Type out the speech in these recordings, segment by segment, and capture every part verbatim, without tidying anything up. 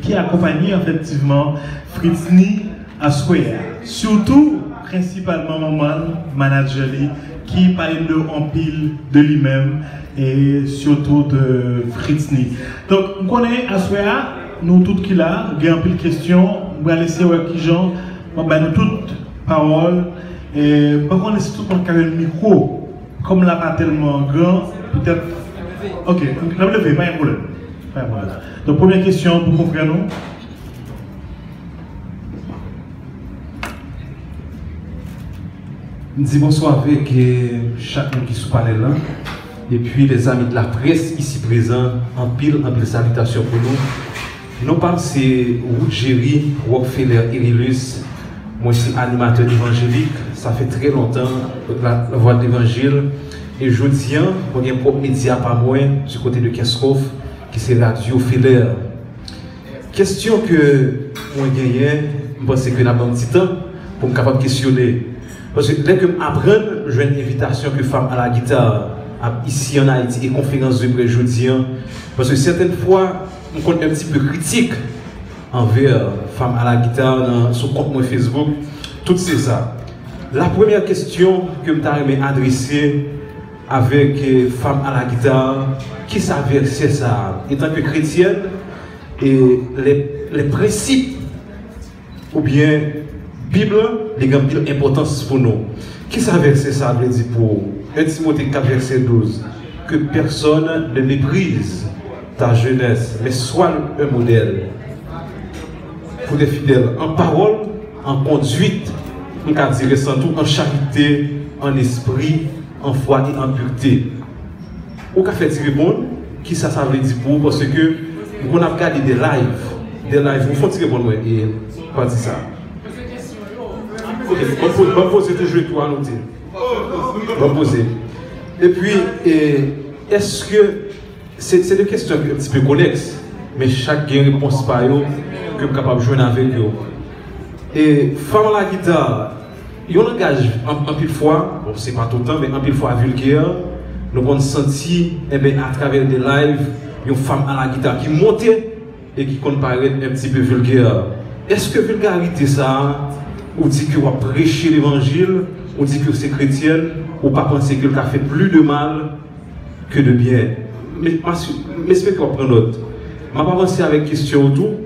ki akonpanye efektivman Fritzny aswè a. Sitou, prensipalman manman l, manadjè li, ki pale nou anpil de li menm e sitou de Fritzny. Donk, m konnen aswè a, nou tout ki la, nou gen anpil kesyon, m pral eseye wè kijan m ap bay nou tout pawòl. E, m pa konnen si tout moun ka jwenn mikwo. Kòm la pa tèlman gran, petèt. Ok, n ap leve, pa gen pwoblèm. Pa gen pwoblèm. Donk, premyè kesyon pou konfrè nou. M di bonswa avèk, eh, chak moun ki sou panèl lan. Epi, les amis de la presse ici présents, anpil, anpil salitasyon pou nou. Non pa m se Woodjery Rockfeller Erilus. Mwen se animatè evanjelik. Sa fè trè lontan, la, la Voix de l'Évangile. E jodi a, mwen gen pwòp medya pa mwen, du côté de Kenskòf, ki se Radyo Feller. Kesyon ke mwen genyen, m panse ke n ap ban m ti tan pou m kapab kesyone. Paske lè ke m aprann, m jwenn envitasyon ke Femme à la guitare ap isi an Ayiti e konferans de près jodi a. Paske sètèn fwa, m konn un petit peu kritik anvè Femme à la guitare nan, sou kont mwen Facebook. Tout se sa. La premyè kesyon ke m ta renmen adrese avèk, eh, Femme à la guitare, kisa vèsè sa a? Etan ke kretyèn, e les, les principes oubyen Bib lan, li gen anpil enpòtans pou nou. Kisa vèsè sa a vle di pou ou? Un Timothée quatre, verset douze. Que personne ne méprise ta jeunesse, mais sois un modèle pour des fidèles en parole, en conduite, m ka di resan tou, en charité, en esprit, en foi et en pureté. Ou ka fè ti reponn, kisa sa vle di pou ou, paske m konn ap gade de live, de live, ou fè ti reponn mwen, e pati sa. Ok, ban m poze, ban m poze toujou tou a nou di. Ban m poze. Epi, e, èske, se, se de kesyon ki un petit peu konèks, men chak gen repons pa yo ke m kapab jwenn avèk yo. E, Femme à la guitare, yon langaj an-, anpil fwa, bon, se pa toutan, men anpil fwa vilgè, nou konn santi, enben, atravè de live, yon Femme à la guitare ki monte e ki konn parèt un petit peu vilgè. Èske vilgarite sa a, ou di ke w ap preche levanjil, ou di ke w se kretyèn, ou pa panse ke l ka fè plis de mal ke de byen? Men, m asire, m espere ke w ap pran nòt. M ap avanse avèk kesyon w tou.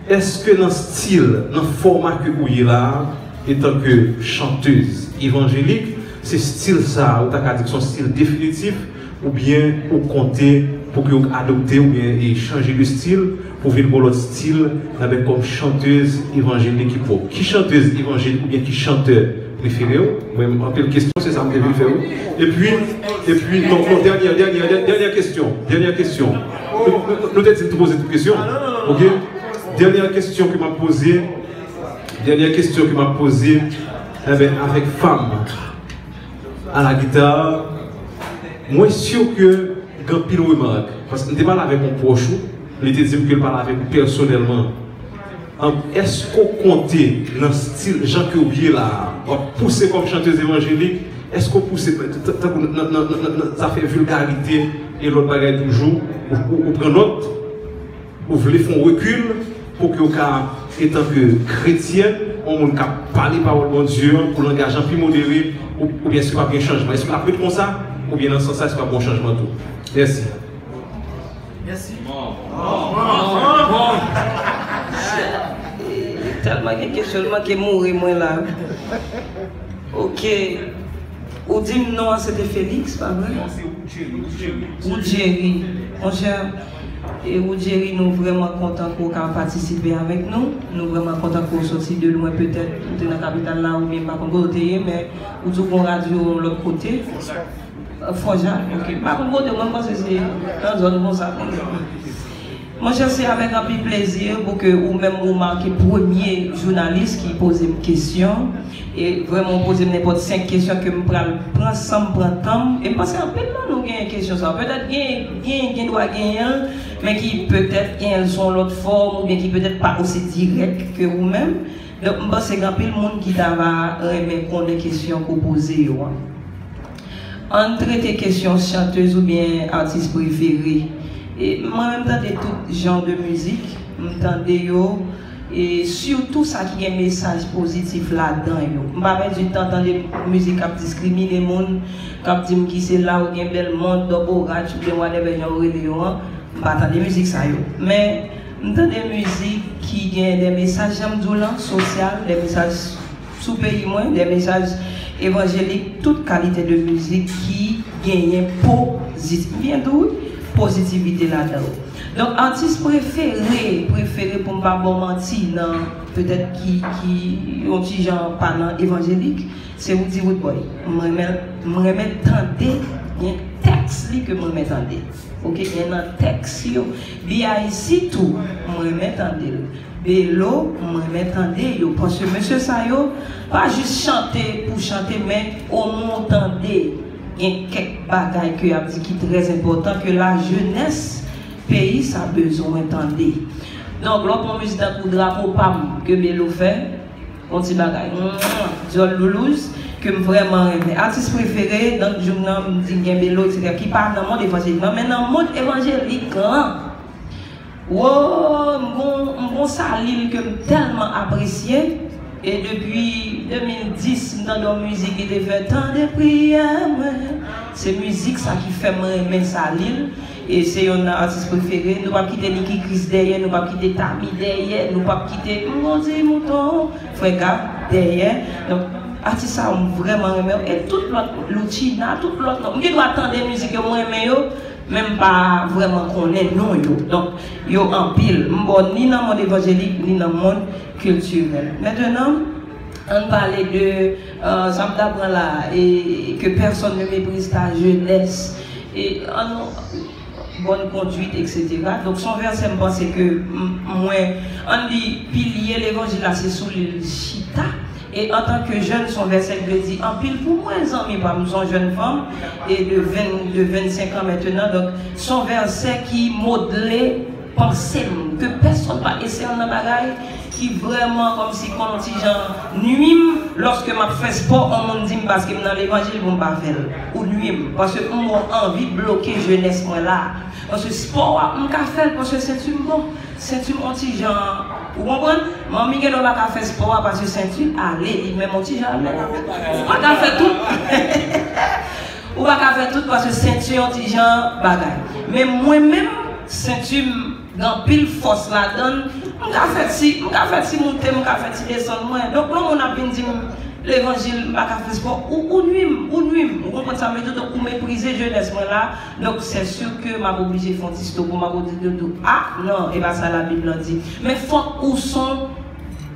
Èske nan stil, nan fòma ke ou ye la a, etan ke chantèz evanjelik, se stil sa a, ou ta ka di ke se yon stil definitif, oubyen ou konte pou ke w adopte oubyen e chanje de stil pou vin gon lòt stil, enben, kòm chantèz evanjelik ki pwòp? Ki chantèz evanjelik oubyen ki chantè prefere w? Mwen, anpil kesyon, se sa m te vin fè wi. Epi, epi, non, non, dènyè, dènyè, dènyè, dènyè kesyon, dènyè kesyon. Nou, nou, nou te di m tou poze tout kesyon. Ok? Dènyè kesyon ke m ap poze, dènyè kesyon ke m ap poze, enben, avèk Femme à la guitare, mwen si ke gen anpil remak. Paske m te pale avèk yon pwòch ou, li te di m ke l pale avèk ou pèsonèlman. An, èske w konte nan stil, jan ke w ye la a, w ap pouse kòm chantèz evanjelik? Èske w pouse t-, t-, tankou nan, nan, nan, nan, nan zafè vilgarite e lòt bagay toujou? Ou, ou, ou pran nòt? Ou vle fè yon rekil pou ke w ka, etan ke kretyèn, yon moun k ap pale pawòl Bondye an, pou langaj lan pi modere, ou, oubyen èske p ap gen chanjman? Èske l ap ret konsa? Oubyen nan sans sa, èske p ap gen yon chanjman tou? Mèsi. Mèsi. Tèlman gen kesyon, l manke mouri mwen la. Ok. Ou di m non an se te Félix, pa vre? Non, se Woodjery. Woodjery. Monchè, e Woodjery, nou vrèman kontan ke w ka patisipe avèk nou. Nou vrèman kontan ke w soti de lwen, petèt ou te nan kapital la, oubyen m pa konn kote w te ye, men ou di w gon radyo lòt kote. Fòjak, ok. M pa konn kote, mwen m panse se nan zòn konsa. Monchè, se avèk anpil plezi pou ke ou menm ou make premye jounalis ki poze m kesyon. E vrèman, ou poze m nenpòt senk kesyon ke m pral pran san m pran tan m. E m panse anpil nan nou genyen kesyon sa. Petèt gen, gen, gen dwa genyen l, men ki petèt genyen l sou yon lòt fòm, oubyen ki petèt pa osi dirèk ke ou menm. Donk, m panse gen anpil moun ki ta va renmen konnen kesyon ke w poze yo an. Ann trete kesyon chantèz oubyen atis prefere. E mwen menm tande tout jan de mizik. M tande yo, e sitou sa ki gen mesaj pozitif ladan yo. M pa pèdi tan tande mizik k ap diskrimine moun, k ap di m ki se la ou gen bèl mond, dòborat, oubyen whatever jan yo rele yo an. M pa tande mizik sa yo. Men, m tande mizik ki gen de mesaj, jan m di w lan, sosyal, de mesaj sou peyi mwen, de mesaj evanjelik, tout kalite de mizik ki genyen pozitif, byen di w, pozitivite ladan yo. Donk, atis prefere, prefere pou m pa ba w manti nan, petèt ki, ki yon ti jan pa nan evanjelik, se Roody Roodboy. M renmen, m renmen tande, gen tèks li ke m renmen tande. Oke, gen nan tèks yo. B I C tou, m renmen tande l. Belo, m renmen tande yo. Paske mesye sa yo pa jis chante pou chante, men omwen w tande gen kèk bagay ke y ap di ki trè enpòtan, ke lajenès peyi sa bezwen tande. Donk, lè w pran mizik tankou Drapo Pa M ke Belo fè, yon ti bagay, mm, dyòl loulouz, ke m vrèman renmen. Atis prefere, donk, jouk nan, m di gen Belo, etsetera, ki pa nan mond evanjelik lan, men nan mond evanjelik lan, wo, m gon, m gon Salil ke m tèlman apresye, e depi de mil dis, m tande yon mizik li te fè, Tande priyè mwen. Se mizik sa ki fè m renmen Salil. E se yonn nan atis prefere. Nou p ap kite Nicky Chris dèyè, nou p ap kite Tami dèyè, nou p ap kite M Gon Ti Mouton, Frè Gab dèyè. Donk, atis sa yo m vrèman renmen yo. E tout lòt, Loutchina, tout lòt non. M gen dwa tande mizik yo, m renmen yo, men m pa vrèman konnen non yo. Donk, yo anpil. M ba w ni nan mond evanjelik, ni nan mond kiltirèl. Mentenan, ann pale de, euh, sa m ta pran la, e que personne ne méprise ta jeunesse. E ann, bonne conduite, etsetera. Donk, se yon vèsè m panse ke m-, mwen, ann di, pilye levanjil la, se sou li l chita. E antanke jèn, se yon vèsè k vle di anpil pou mwen, zanmi pa m, se yon jèn fanm, e de ven, de vennsenk an mentenan. Donk, se yon vèsè ki modle panse m, ke pèsonn pa eseye nan bagay ki vrèman kòmsi konn yon ti jan nwi m, lòske m ap fè spò, yon moun di m paske m nan levanjil pou m pa fè l. Ou nwi m, paske m wè w anvi bloke jenès mwen la. Paske spò a, m ka fè l paske senti m bon, senti m yon ti jan, ou konprann? Manmi gen lè w pa ka fè spò a paske senti ale, li menm yon ti jan ale. Ou pa ka fè tout. Ou pa ka fè tout paske senti yon ti jan bagay. Men mwen menm, senti m gen anpil fòs ladan l. M ka fè ti, m ka fè ti moute, m ka fè ti desann mwen. Donk, lè yon moun ap vin di m levanjil, m pa ka fè spò, ou, ou nwi m, ou nwi m. Ou konprann sa m vle di? Donk, ou meprize jenès mwen la. Donk, c'est sûr que m ap oblije fè yon ti stop, m ap oblije di, ah, non, e pa sa Labib lan di. Men fòk ou se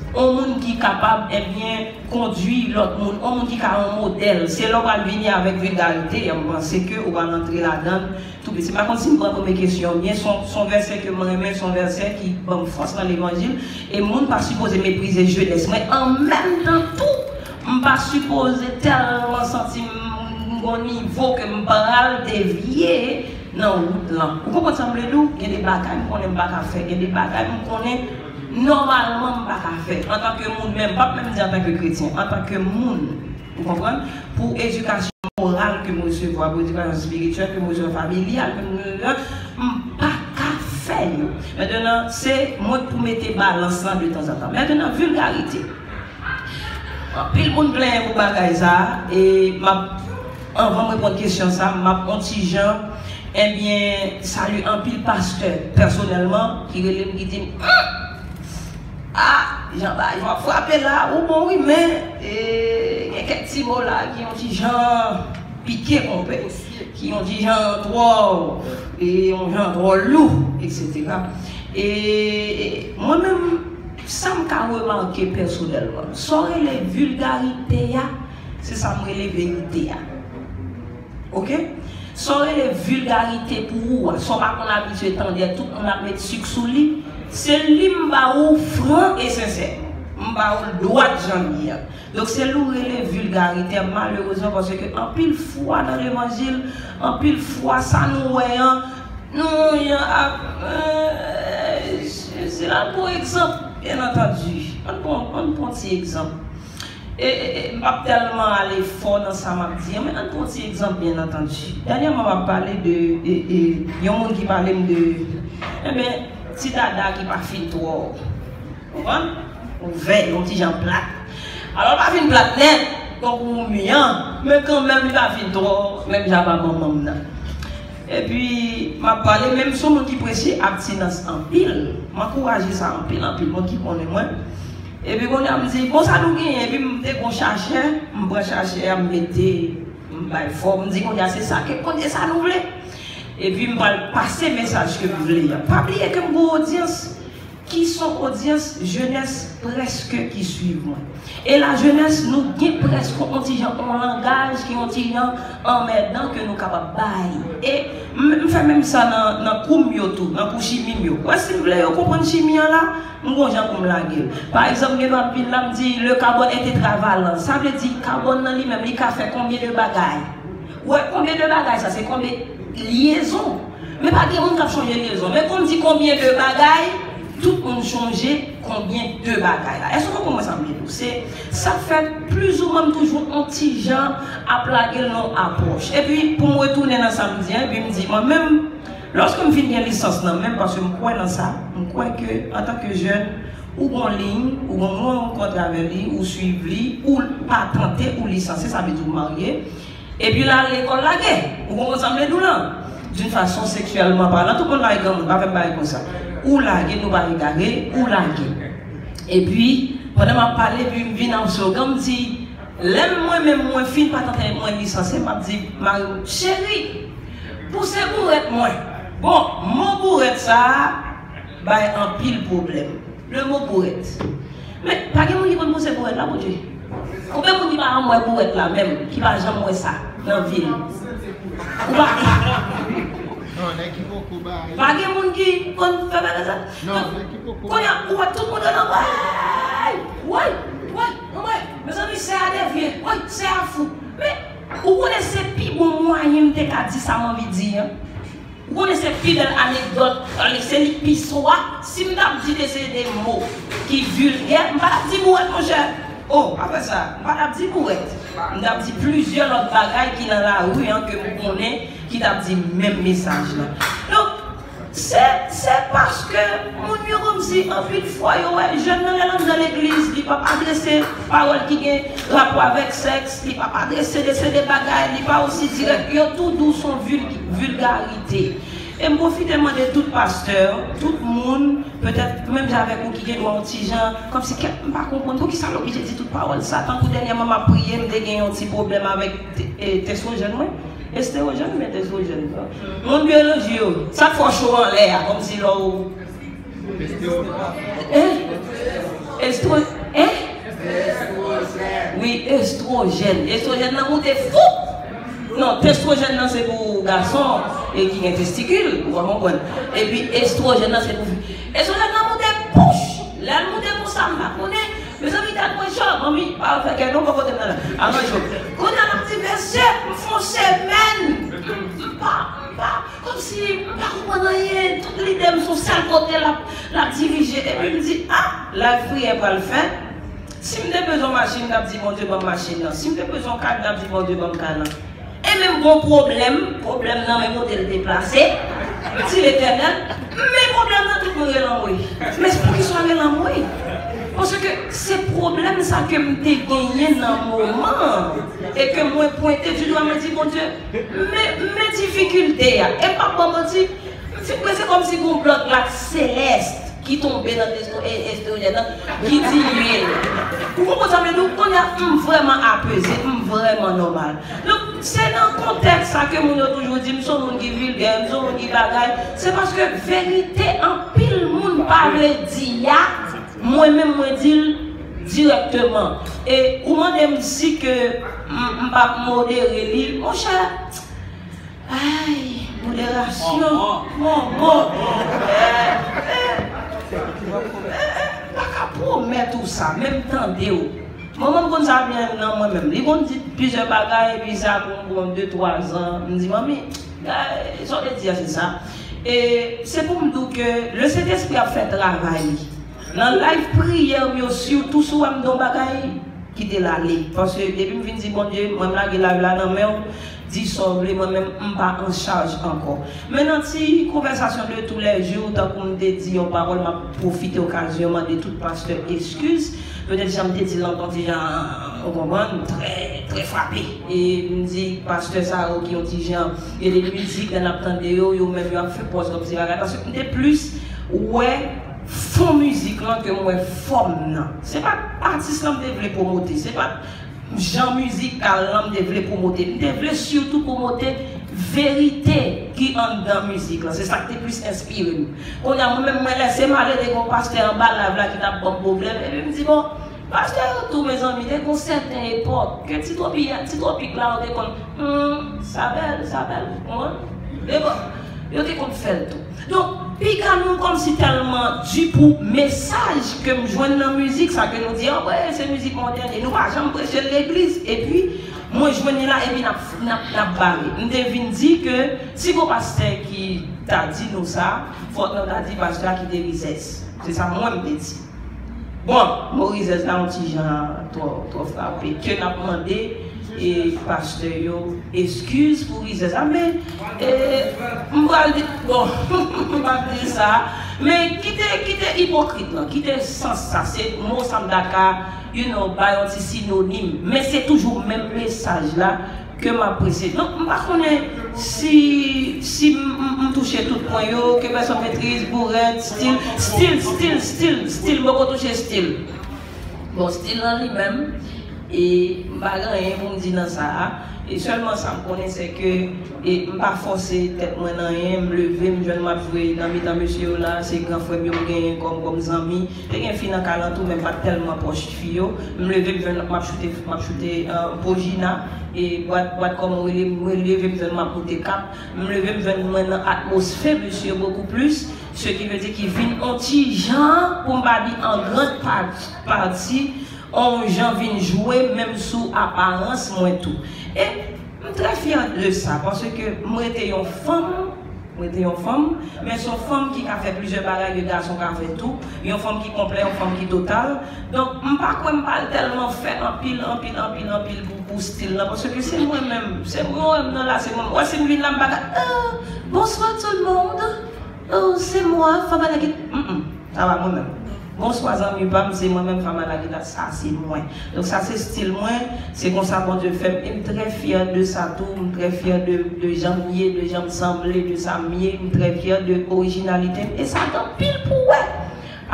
yon moun ki kapab, ebyen, kondui lòt moun, yon moun ki ka yon modèl. Se lè w pral vini avèk vilgarite, m panse ke ou pral antre ladan l tou piti. M pa konn si m pran premye kesyon an byen, se yon, se yon vèsè ke mwen renmen, se yon vèsè ki ban m fòs nan levanjil, e moun pa sipoze meprize jenès mwen. An menm tan tou, m pa sipoze tèlman santi m gon nivo ke m pral devye nan wout lan. Ou konprann sa m vle di w? Gen de bagay m konnen m pa ka fè, gen de bagay m konnen nòmalman m pa ka fè. Antanke moun, men m p ap menm di antanke kretyen, antanke moun, ou konprann? Pou edikasyon moral ke m resevwa, pou edikasyon espirityèl ke m resevwa, familyal ke m resevwa, m pa ka fè yo. Mentenan, se mwen k pou mete balans lan de tanzantan. Mentenan, vilgarite. Anpil moun plenyen pou bagay sa a, e m ap, anvan m reponn kesyon sa a, m ap yon ti jan, ebyen, salye anpil pastè, pèsonèlman, ki rele m, ki di m, ah, Jean Baptiste, w ap frape la, ou bon wi, men, e, gen kèk ti mo la ki yon ti jan pike konpè, ki yon ti jan twò, e, yon jan twò lou, etsetera. E mwen menm, sa m ka remake pèsonèlman, sa w rele vilgarite a, se sa m rele verite a. Oke? Sa w rele vilgarite pou ou a, sa w pa konn abitye tande a, tout moun ap met sik sou li, se li m ba ou fran e sensè. M ba ou l dwat jan l ye a. Donk, se li w rele vilgarite a, malerezman, paske anpil fwa nan levanjil, anpil fwa sa nou wè an, nou jan ap, euh, se la pou egzanp, byen antandi. Ann pran, ann pran ti egzanp. E, e, e, m p ap tèlman ale fò nan sa m ap di an, men ann pran ti egzanp, byen antandi. Dènyèman, m ap pale de, e, e, yon moun ki pale m de, enben, ti dada ki pa fin twò, konprann? Ouvè, yon ti jan plat. Alò, l pa fin plat nèt, tankou mi an, men kanmenm, li pa fin twò, menm jan pa manman m nan. Epi, m ap pale, menm sou moun ki presye abstinans anpil, m ankouraje sa anpil, anpil moun ki konnen mwen. Epi, kounye a, m di, bon, sa nou genyen? Epi, m te gon chachè, m pran chachè a, m mete, m bay fò, m di, kounye a, se sa ke, kounye sa nou vle. Epi, m pral pase mesaj ke m vle a. Pa bliye ke m gon odyans ki son odyans jenès prèske ki swiv mwen. E lajenès, nou gen prèske yon ti jan yon langaj ki yon ti jan anmèdan ke nou kapab bay. E m, m fè menm sa nan, nan kou m yo tou, nan kou chimi m yo. Wè, si m vle yo konprann chimi an la, m gon jan pou m lage l. Pa egzanp, gen lòt vin la, m di, le carbone est tétravalent. Sa vle di, kabòn nan li menm, li ka fè konbyen de bagay? Wè, konbyen de bagay sa? Se konbyen lyezon? Men pa gen moun k ap chonje lyezon. Men kon m di konbyen de bagay, tout moun chonje konbyen de bagay la. Èske w konprann mwen sa m vle di w? Se sa k fè plizoumwen m toujou on ti jan ap lage l nan apwòch. Epi pou m retounen nan sa m di an, epi m di mwen menm, lòske m fin gen lisans nan men m, paske m kwè nan sa, m kwè ke antanke jèn, ou gon liy, ou gon moun ou rankontre avè li, ou swiv li, ou patante, ou lisanse, sa vle di ou marye. Epi l al lekòl lage. Ou konprann sa m vle di w lan? D'une façon sexuellement parlant, tout moun la e granmoun, pa fè m bagay konsa. Ou lage, nou pa egare, ou lage. Epi, pandan m ap pale, epi m vin ak slogan, m di, lè mwen menm mwen fin patante, mwen lisanse, m ap di mari m, cheri, pouse bourèt mwen. Bon, mo bourèt sa a bay anpil pwoblèm. Le mot bourèt. Men, pa gen moun ki konn pouse bourèt la, Bondye. Konbyen moun ki pa janm wè bourèt la menm, ki pa janm wè sa nan vi l? Ou pa... Non, nèg ki poko bay. Pa gen moun ki konn fè bagay sa? Non, nèg ki poko Kounye a, ou wè tout moun nan, way, way, way, mezanmi, sè a devye, way, sè a fou. Men, ou konnen se pi bon mwayen m te ka di sa m anvi di an. Ou konnen se pi bèl anekdòt, ale, se li k pi swa. Si m t ap di de se de mo ki vilgè, m pa t ap di bourèt, monchè. O, apre sa, m pa t ap di bourèt. M t ap di plizyè lòt bagay ki nan lari an ke m konnen ki t ap di menm mesaj lan. Donk, se, se paske moun yo kòmsi anpil fwa yo wè jèn nan lè l anndan legliz, li p ap adrese pawòl ki gen rapò avèk sèks, li p ap adrese de se de bagay, li pa osi dirèk, yo tou di w se yon vil-, vilgarite. E m pwofite mande tout pastè, tout moun, petèt menm jan avèk ou ki gen dwa yon ti jan, kòmsi kèk, m pa konprann poukisa l oblije di tout pawòl sa. Tankou dènyèman m ap priye, m te gen yon ti pwoblèm avèk te-, e, testwojèn mwen. Estewojèn oubyen testwojèn? Moun byoloji yo, sa k fè w cho anlè a, kòmsi lè w Hein? Estro... Hein? Wi, estwojèn. Estwojèn nan moute fou. Non, testwojèn nan se pou gason e ki gen testikil, ou pa konprann. Epi estwojèn nan se pou fi. Estwojèn nan moute pouch. Lè l moute konsa, m pa konnen. Mezanmi, gad mwen cho, manmi, pa fè kè non, bò kote m nan la. Avan cho. Kounye a l ap di, mesye, m fè yon semèn. M pa, m pa, kòmsi m pa konprann anyen, tout lide m sou sèl kote l ap, l ap dirije. Epi m di, a, lè priyè pral fèt, si m te bezwen yon machin, m t ap di Bondye ban m machin nan. Si m te bezwen yon kay, m t ap di Bondye ban m kay lan. E menm gon pwoblèm, pwoblèm nan men kote l deplase, m di Letènèl, men pwoblèm nan tout moun rele anmwe. Men poukisa w rele anmwe? Paske se pwoblèm sa ke m te genyen nan moman an. E ke mwen pwente di dwa, mwen di, Bondye, men, men difikilte a. E m p ap ba w manti, m fin prese kòmsi gon blòk lak selès ki tonbe nan testo-, e, estwojèn nan, ki dilye l. Ou konprann sa m vle di w? Kounye a, m vrèman apeze, m vrèman nòmal. Donk, se nan kontèks sa ke moun yo toujou di m se yon moun ki vilgè, m se yon moun ki bagay. Se paske verite anpil moun pa vle di a, mwen menm mwen di l dirèkteman. E ou mande m si ke m, m p ap modere li, monchè, ay, moderasyon, bonbon. M pa ka pwomèt ou sa, men m tande w. Manman m konn sa byen nan mwen menm. Li konn di plizyè bagay, epi sa pou yon bon de, twa zan. M di, manmi, gade, sa w te di a, se sa. E se pou m di w ke le Sentespri ap fè travay li. Nan live priyè m yo, sitou si w wè m di yon bagay, kite l ale. Paske depi m fin di, Bondye, mwen m lage live la nan men w, Di sa w vle, mwen menm, m pa an chaj ankò. Men nan ti konvèsasyon de tou lè jou, tankou m te di yon pawòl, m ap pwofite okazyon mande tout pastè eskiz. Petèt jan m te di l lan, yon ti jan, ou konprann, trè, trè frape. E m di pastè sa yo ki yon ti jan, gen de mizik, lè n ap tande yo, yo menm yo ap fè pòz kòmsi bagay. Paske m te plis wè fon mizik lan ke m wè fòm nan. Se pa t atis lan m te vle pwomote, se pa t jan mizikal lan m te vle pwomote. M te vle sitou pwomote verite ki anndan mizik lan. Se sa k te plis enspire m. Kounye a, mwen menm, mwen lèse m ale, te gen yon pastè anba live la ki t ap ban m pwoblèm. Epi m di, bon, pastè yo tou, mezanmi, te gen yon sèten epòk ke ti twopi, ti twopik la, yo te konn, hmm, sa bèl, sa bèl, ou konprann? Men bon, yo te konn fè l tou. Donk, piga nou kòmsi tèlman di pou mesaj ke m jwenn nan mizik sa ke nou di, anmwey, se mizik modèn, e nou pa janm preche l legliz. Epi, mwen jwenn li la, epi n ap, n ap, n ap bare. M te vin di ke si gon pastè ki ta di nou sa, fòk nou ta di pastè a kite rizèz. Se sa mwen m te di. Bon, mo rizèz la yon ti jan twò, twò frape. Ke n ap mande e pastè yo eskiz pou rizèz la, men e, m pral di, bon, m ap di sa, men kite, kite ipokrit lan, kite sans sa, se mo sa m ta ka, you know, bay yon ti sinonim, men se toujou menm mesaj la ke m ap prese. Donk, m pa konnen si, si m, m, m touche tout pwen yo, que personne maîtrise, bourèt, stil, stil, stil, stil, stil, m poko touche stil. Bon, stil lan li menm, e m pa gen anyen pou m di nan sa a. E sèlman sa m konnen, se ke, e m pa fòse tèt mwen nan anyen, m leve, m jwenn m ap jwe nan mitan mesye yo la, se gran frè m yo m genyen kòm, kòm zanmi. Te gen fi nan kay lan tou, men m pa t tèlman pwòch fi yo. M leve, m jwenn m ap choute, m ap choute, euh, Pojina, e bwat, bwat kòman w rele, m leve, m jwenn m ap moute kap. M leve, m jwenn mwen nan atmosfè mesye yo beaucoup plus, ce qui veut dire ki vin on ti jan, pou m pa di an grand pa-, pati, on jan vin jwe, menm sou aparans mwen tou. E m trè fyè de sa, paske m rete yon fanm, m rete yon fanm, men se yon fanm ki ka fè plizyè bagay ke gason ka fè tou, yon fanm ki konplè, yon fanm ki total. Donk, m pa kwè m pral tèlman fè anpil, anpil, anpil, anpil pou, pou stil lan, paske se mwen menm, se mwen menm nan la, se mwen. Wè, si m vin la, m pa ka, ah, bonsoir tout le monde, oh, c'est moi, Femme à la guitare. Mm, mm. Sa pa mwen menm. Bonswa zanmi pa m, se mwen menm, Femme à la guitare, sa se mwen. Donk sa se stil mwen, se konsa Bondye fè m, e m trè fyè de sa tou, m trè fyè de, de jan m ye, de jan m sanble, de sa m ye, m trè fyè de orijinalite m, e sa gen anpil pou wè.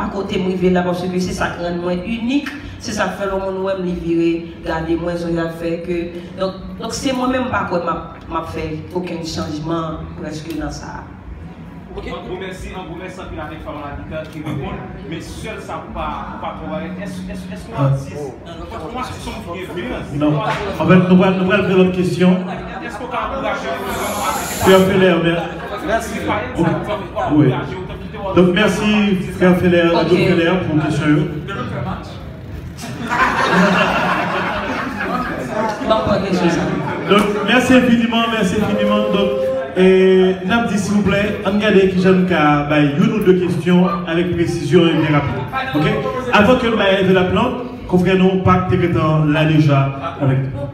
Akote m rive la, paske se sa k rann mwen inik, se sa k fè lè yon moun wè m, li vire gade mwen, se sa k fè ke, donk, donk se mwen menm, m pa kwè m ap, m ap fè okenn chanjman prèske nan sa a. Ok. An gwo mèsi, an gwo mèsi anpil avèk Femme à la guitare ki reponn, men sèl sa pou pa, pou pa twò bagay. Èske, èske, èske yon atis, yon atis ki gen venans? Non. Anfèt, nou pral, nou pral fè lòt kesyon. Èske w ka ankouraje yo? Frè Feller, mè-, mèsi. Wi. Donk, mèsi, frè Feller, Doktè Feller, pou kesyon yo. Ban m pran kesyon sa. Donk, mèsi enfiniman, mèsi enfiniman. Donk, e, n ap di, silvouplè, ann gade kijan n ka bay youn ou de kesyon avèk presizyon e byen rapid. Ok? Avan ke n bay envelòp lan, konfrè nou, Pak, te gentan la deja avèk nou.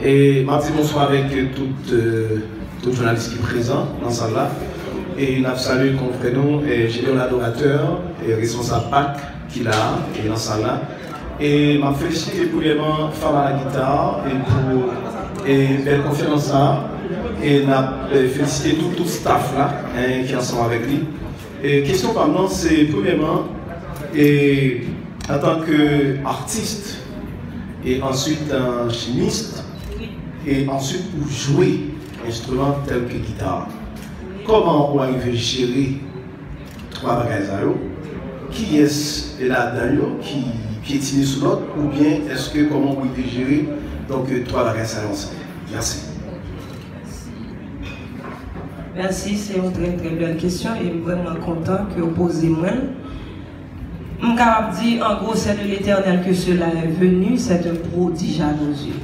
E m ap di bonswa avèk tout, euh, tout jounalis ki prezan nan sal la. E n ap salye konfrè nou, eh, Gédéon Adorateur, eh, responsab Pak ki la a, e nan sal la. E m ap felisite premyèman Femme à la guitare e pou, eh, bèl konferans sa a. E n ap, eh, felisite tout, tout staff la, eh, ki ansanm avèk li. E kesyon pa m nan, se premyèman, e, antanke atis, e answit, euh, chimis, e answit pou jwe enstriman tèl ke gita. Kòman ou arive jere twa bagay sa yo? Kiyès ladan yo ki pyetine sou lòt? Oubyen èske kòman ou rive jere, donk, twa bagay sa yo ansanm? Mèsi. Mèsi, se yon trè, trè bèl kesyon e m vrèman kontan ke w poze mwen l. M kapab di, en gros, c'est de l'Éternel que cela est venu, c'est un prodige à nos yeux.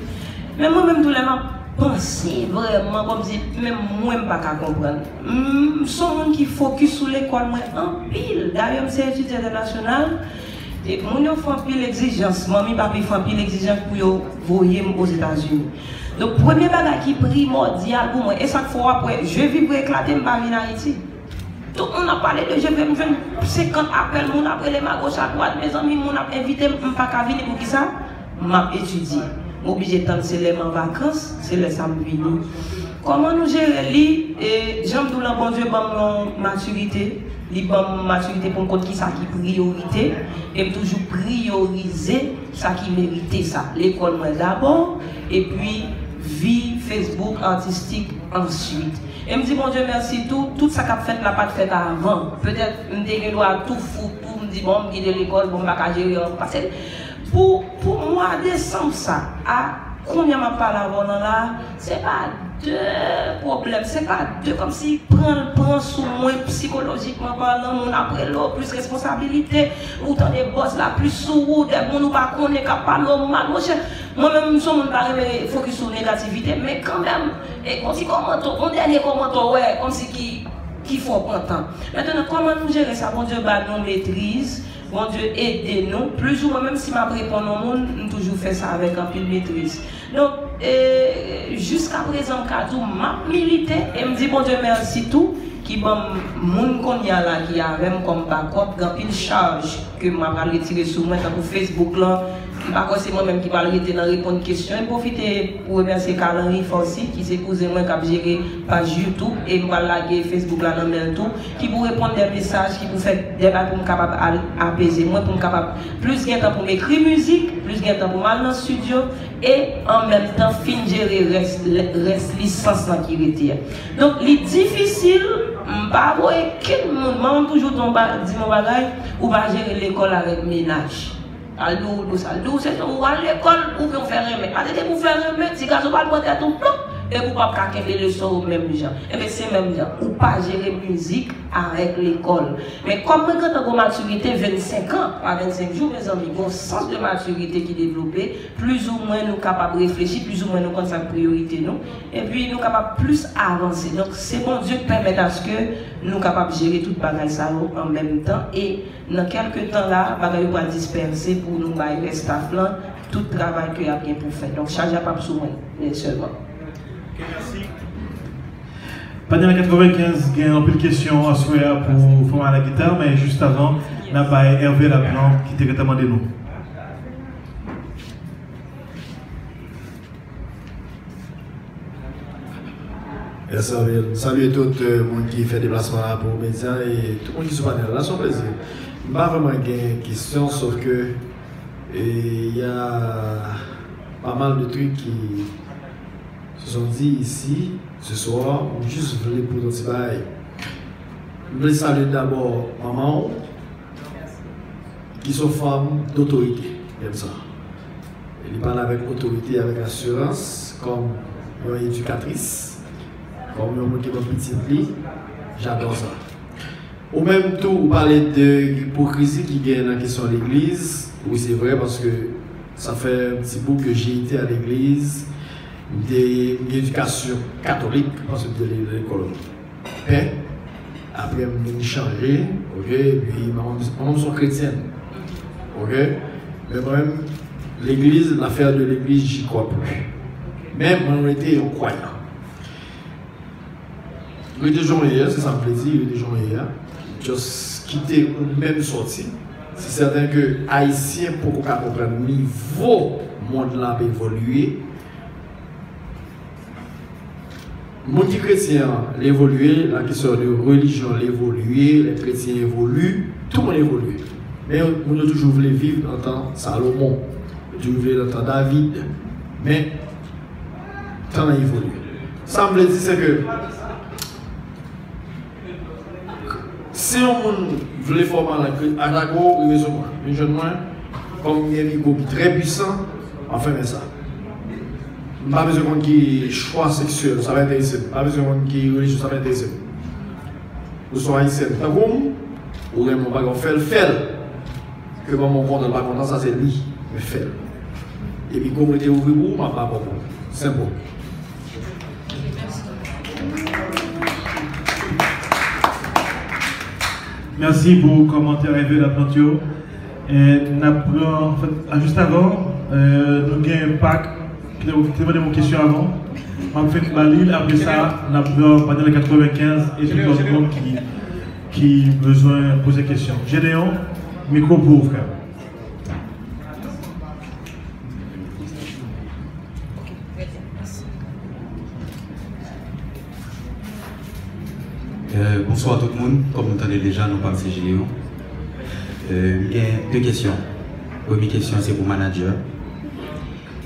Men mwen menm, tou lè m ap panse vrèman, kòmsi menm mwen m pa ka konprann. M, m se yon moun ki fokis sou lekòl mwen anpil. Dayè, m se etidyan entènasyonal. Moun yo fè anpil egzijans, manmi papi fè anpil egzijans pou yo voye m Ozetazini. Donk, premye bagay ki primòdyal pou mwen, e sa k fè w ap wè, je vivre eklate, m pa vin Ayiti. Tout moun ap pale de je vivre, m jwenn senkant apèl, moun ap rele m agoch adwat, mezanmi, moun ap envite m, m pa ka vini, poukisa? M ap etidye. M oblije tann se lè m an vakans, se lè sa m vini. Kòman nou jere li? E, jan m di w lan, Bondye ban m yon matirite. Li ban m matirite pou m konn kisa ki priyorite. E m toujou priyorize sa ki merite sa. Lekòl mwen dabò, epi vi Facebook atistik answit. E m di Bondye mèsi tou, tout sa k ap fèt la pa t fèt avan. Petèt, m te gen dwa tou fou, tou m di, bon, m kite lekòl, bon, m pa ka jere ankò. Paske pou, pou mwa desanm sa, a, kounye a m ap pale avè w lan la, se pa de pwoblèm, se pa de kòmsi pran l pran sou mwen sikolojikman palan, moun ap rele w, plis responsabilite, ou tande bòs la plis sou ou, de moun ou pa konnen k ap pale w mal, monchè, mwen menm m se yon moun pa renmen fokis sou negativite, men kanmenm, e yon ti kòmantè, yon dènye kòmantè, w wè, kòmsi ki, ki fè w pran tan. Mentnan, kòman nou jere sa? Bondye ba nou metriz, Bondye ede nou, plizoumwen, menm si m ap reponn yon moun, m toujou fè sa avèk anpil metriz. Donk, e, jiskaprezan, m ka di w, m ap milite, e m di Bondye mèsi tou, ki ban m moun kounye a la ki avè m kòm bakòp, gen anpil chaj ke m pral retire sou mwen, tankou Facebook lan, m pa kwè se mwen menm ki pral rete nan reponn kesyon, e m pwofite pou remèsye Carl Henry Forcy, ki se kouzen mwen k ap jere paj YouTube, e m pral lage Facebook la nan men l tou, ki pou reponn de mesaj, ki pou fè de bagay pou m kapab al apeze mwen, pou m kapab plis gen tan pou m ekri mizik, plis gen tan pou m al nan estidyo, e an menm tan fin jere rès, rès lisans lan ki rete a. Donk, li difisil, m pa voye kenn moun, manman m toujou di yon ba-, di m yon bagay, ou pa jere lekòl avèk mennaj. Al di w, di w sa, al di w se jan ou al lekòl, oubyen ou fè renmen. Paske depi ou fè renmen, ti gason pral pran tèt ou, plop, epi ou p ap ka kenbe leson ou menm jan. Enben, se menm jan. Ou pa jere mizik avèk lekòl. Men kòm mwen gentan gon matirite vennsenk an, pa vennsenk jou, mezanmi, gon sans de matirite ki devlope, plizoumwen nou kapab reflechi, plizoumwen nou konn sa k priyorite nou, epi nou kapab plis avanse. Donk, se Bondye k pèmèt aske nou kapab jere tout bagay sa yo an menm tan, e nan kèlke tan la, bagay yo pral dispèse pou nou bay rès staff lan tout travay ke y ap gen pou fè. Donk, chaj la p ap sou mwen, men sèlman. Ok, mèsi. Panèl katrevenkenz gen anpil kesyon aswè a pou Fanm a la gita, men jis avan, n ap bay Hervé Laplante ki te gentan mande nou. Yes, Hervé. Salye tout, euh, moun ki fè deplasman la pou medya e tout moun ki sou panèl la. Se yon plezi. M pa vrèman gen kesyon, sof ke, e, y a pas mal de trucs qui se sont dits ici ce soir, m jis vle poze yon ti bagay. M vle salye dabò manman w, ki se yon fanm dotorite, m renmen sa. E li pale avèk otorite, avèk asirans, kòm yon edikatris, kòm yon moun ki ban pitit li, j'adore ça. Ou menm tou, ou pale de ipokrizi ki gen nan kesyon legliz. Wi, se vre, paske sa fè yon ti bout ke j'ai été à l'église. M te, m gen edikasyon katolik, paske m te lekòl pè. Apre, m vin chanje, ok, epi manman m, manman m se yon kretyèn, ok. Men mwen menm, legliz, l'affaire de l'église, j'y crois plus. Men mwen rete yon kwayan. Rete jan w ye a, se sa m vle di, rete jan w ye a. Just kite ou menm sòti. Se sèten ke Ayisyen poko ka konprann nivo mond lan ap evolye. Moun ki kretyen an, l evolye, la kesyon de relijyon, l evolye, lè kretyen evolye, tout moun evolye. Men moun yo toujou vle viv nan tan Salomon, yo toujou vle nan tan David. Men, tan an evolye. Sa m vle di, se ke si yon moun vle fè w mal, atake w, rive sou mwen. Vin jwenn mwen, kòm m gen yon ego ki trè pwisan, m ap fèmen sa. M pa bezwen konn ki chwa seksyèl, sa pa enterese m. M pa bezwen konn ki relijyon, sa pa enterese m. Ou se yon Ayisyèn tankou m, ou renmen yon bagay, ou fè l, fè l. Ke manman w kontan, l pa kontan, sa se li. Men fè l. Epi kou mwen te ouvri pou ou, m ap ba kòb ou. Senp. Mèsi pou kòmantè Hervé Laplante yo. Eh, n ap pran, anfèt, a, jis avan, eh, nou gen Pak ki te, ki te mande yon kesyon avan. M ap fè ba li l, apre sa, n ap pran panèl katrevenkenz e tout lòt moun ki, ki bezwen poze kesyon. Gedeon, mikwo pou ou, frè. Euh, bonswa tout moun. Kòm nou tande deja, non pa m se Gedeon. Euh, m gen de kesyon. Premye kesyon se pou manager.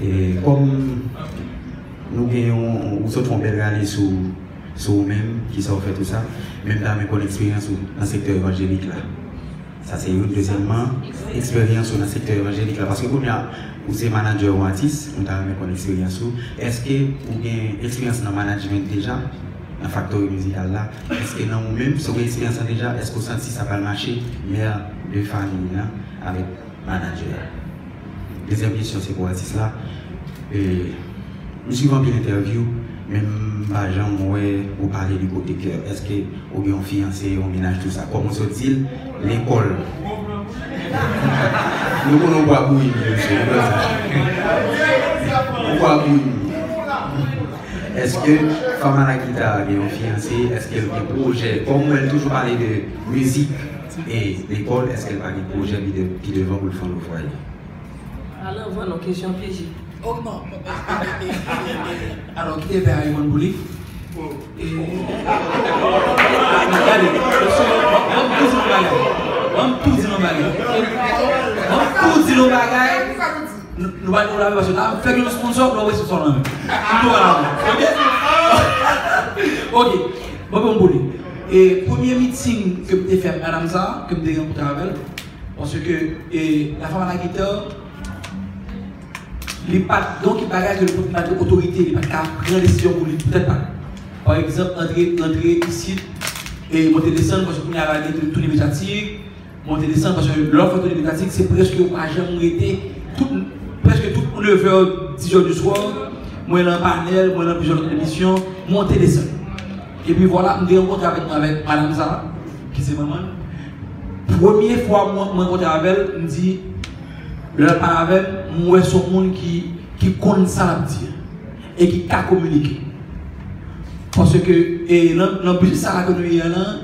E kòm nou gen yon, ou sot fè yon bèl rale sou, sou ou menm, kisa w fè, tou sa, men m ta renmen konn eksperyans ou nan sektè evanjelik la. Sa se youn. Dezyèmman, eksperyans ou nan sektè evanjelik la. Paske kounye a, ou se manager yon atis, mwen ta renmen konn eksperyans ou. Èske ou gen eksperyans nan management deja, nan factory mizikal la? Èske nan ou menm, si w gen eksperyans lan deja, èske w santi sa pral mache, mè de fanmi an avèk manager a? Dezyèm kesyon se pou atis la. E, m swiv anpil entèvyou, men m pa janm wè ou pale de kote kè. Èske ou gen yon fiyanse, yon mennaj, tou sa? Kòm ou sot di l, lekòl. Nou konnen ou bwa bouyi, mesye, nou konnen sa. Ou bwa bouyi. Èske Fanm a la gita gen yon fiyanse? Èske l gen pwojè? Kòm ou wè l toujou pale de mizik e lekòl, èske l pa gen pwojè pi de, pi devan pou l fè yon lòt fwaye? Al anvan non, kesyon pije. Oh non. Alò, kite pè a reponn pou li. E, gade, ban m tou di nou bagay. Ban m tou di nou bagay. Ban m tou di nou bagay. Nou, nou pa gen pwoblèm paske la, fè gen yon sponsor, nou voye sponsor nan men. Nou tou ala. Ok? Ok. Bon, bon, bon. E premye meeting ke m te fè ak madanm sa, ke m te rankontre avè l, paske e, la femme à la guitare, li pa t, donk, bagay ke li pa t otorite, li pa t ka pran desizyon pou li, poutèt pa. Pa egzanp, antre, antre isit, e monte desann, paske kounye a la, li tounen medyatik, monte desann, paske lè w fè tounen medyatik, se prèske ou pa janm rete, tout, prèske tout nevè, dizè diswa, mwen nan panèl, mwen nan plizyè lòt emisyon, monte desann. Epi vwala, m te rankontre avèk, avèk madanm sa, ki se manman l. Premye fwa mwen, mwen rankontre avè l, m di, lè l pale avè m, m wè se yon moun ki, ki konn sa l ap di a, e ki ka kominike. Paske, e, nan, nan biznis sa a ke nou ye a lan,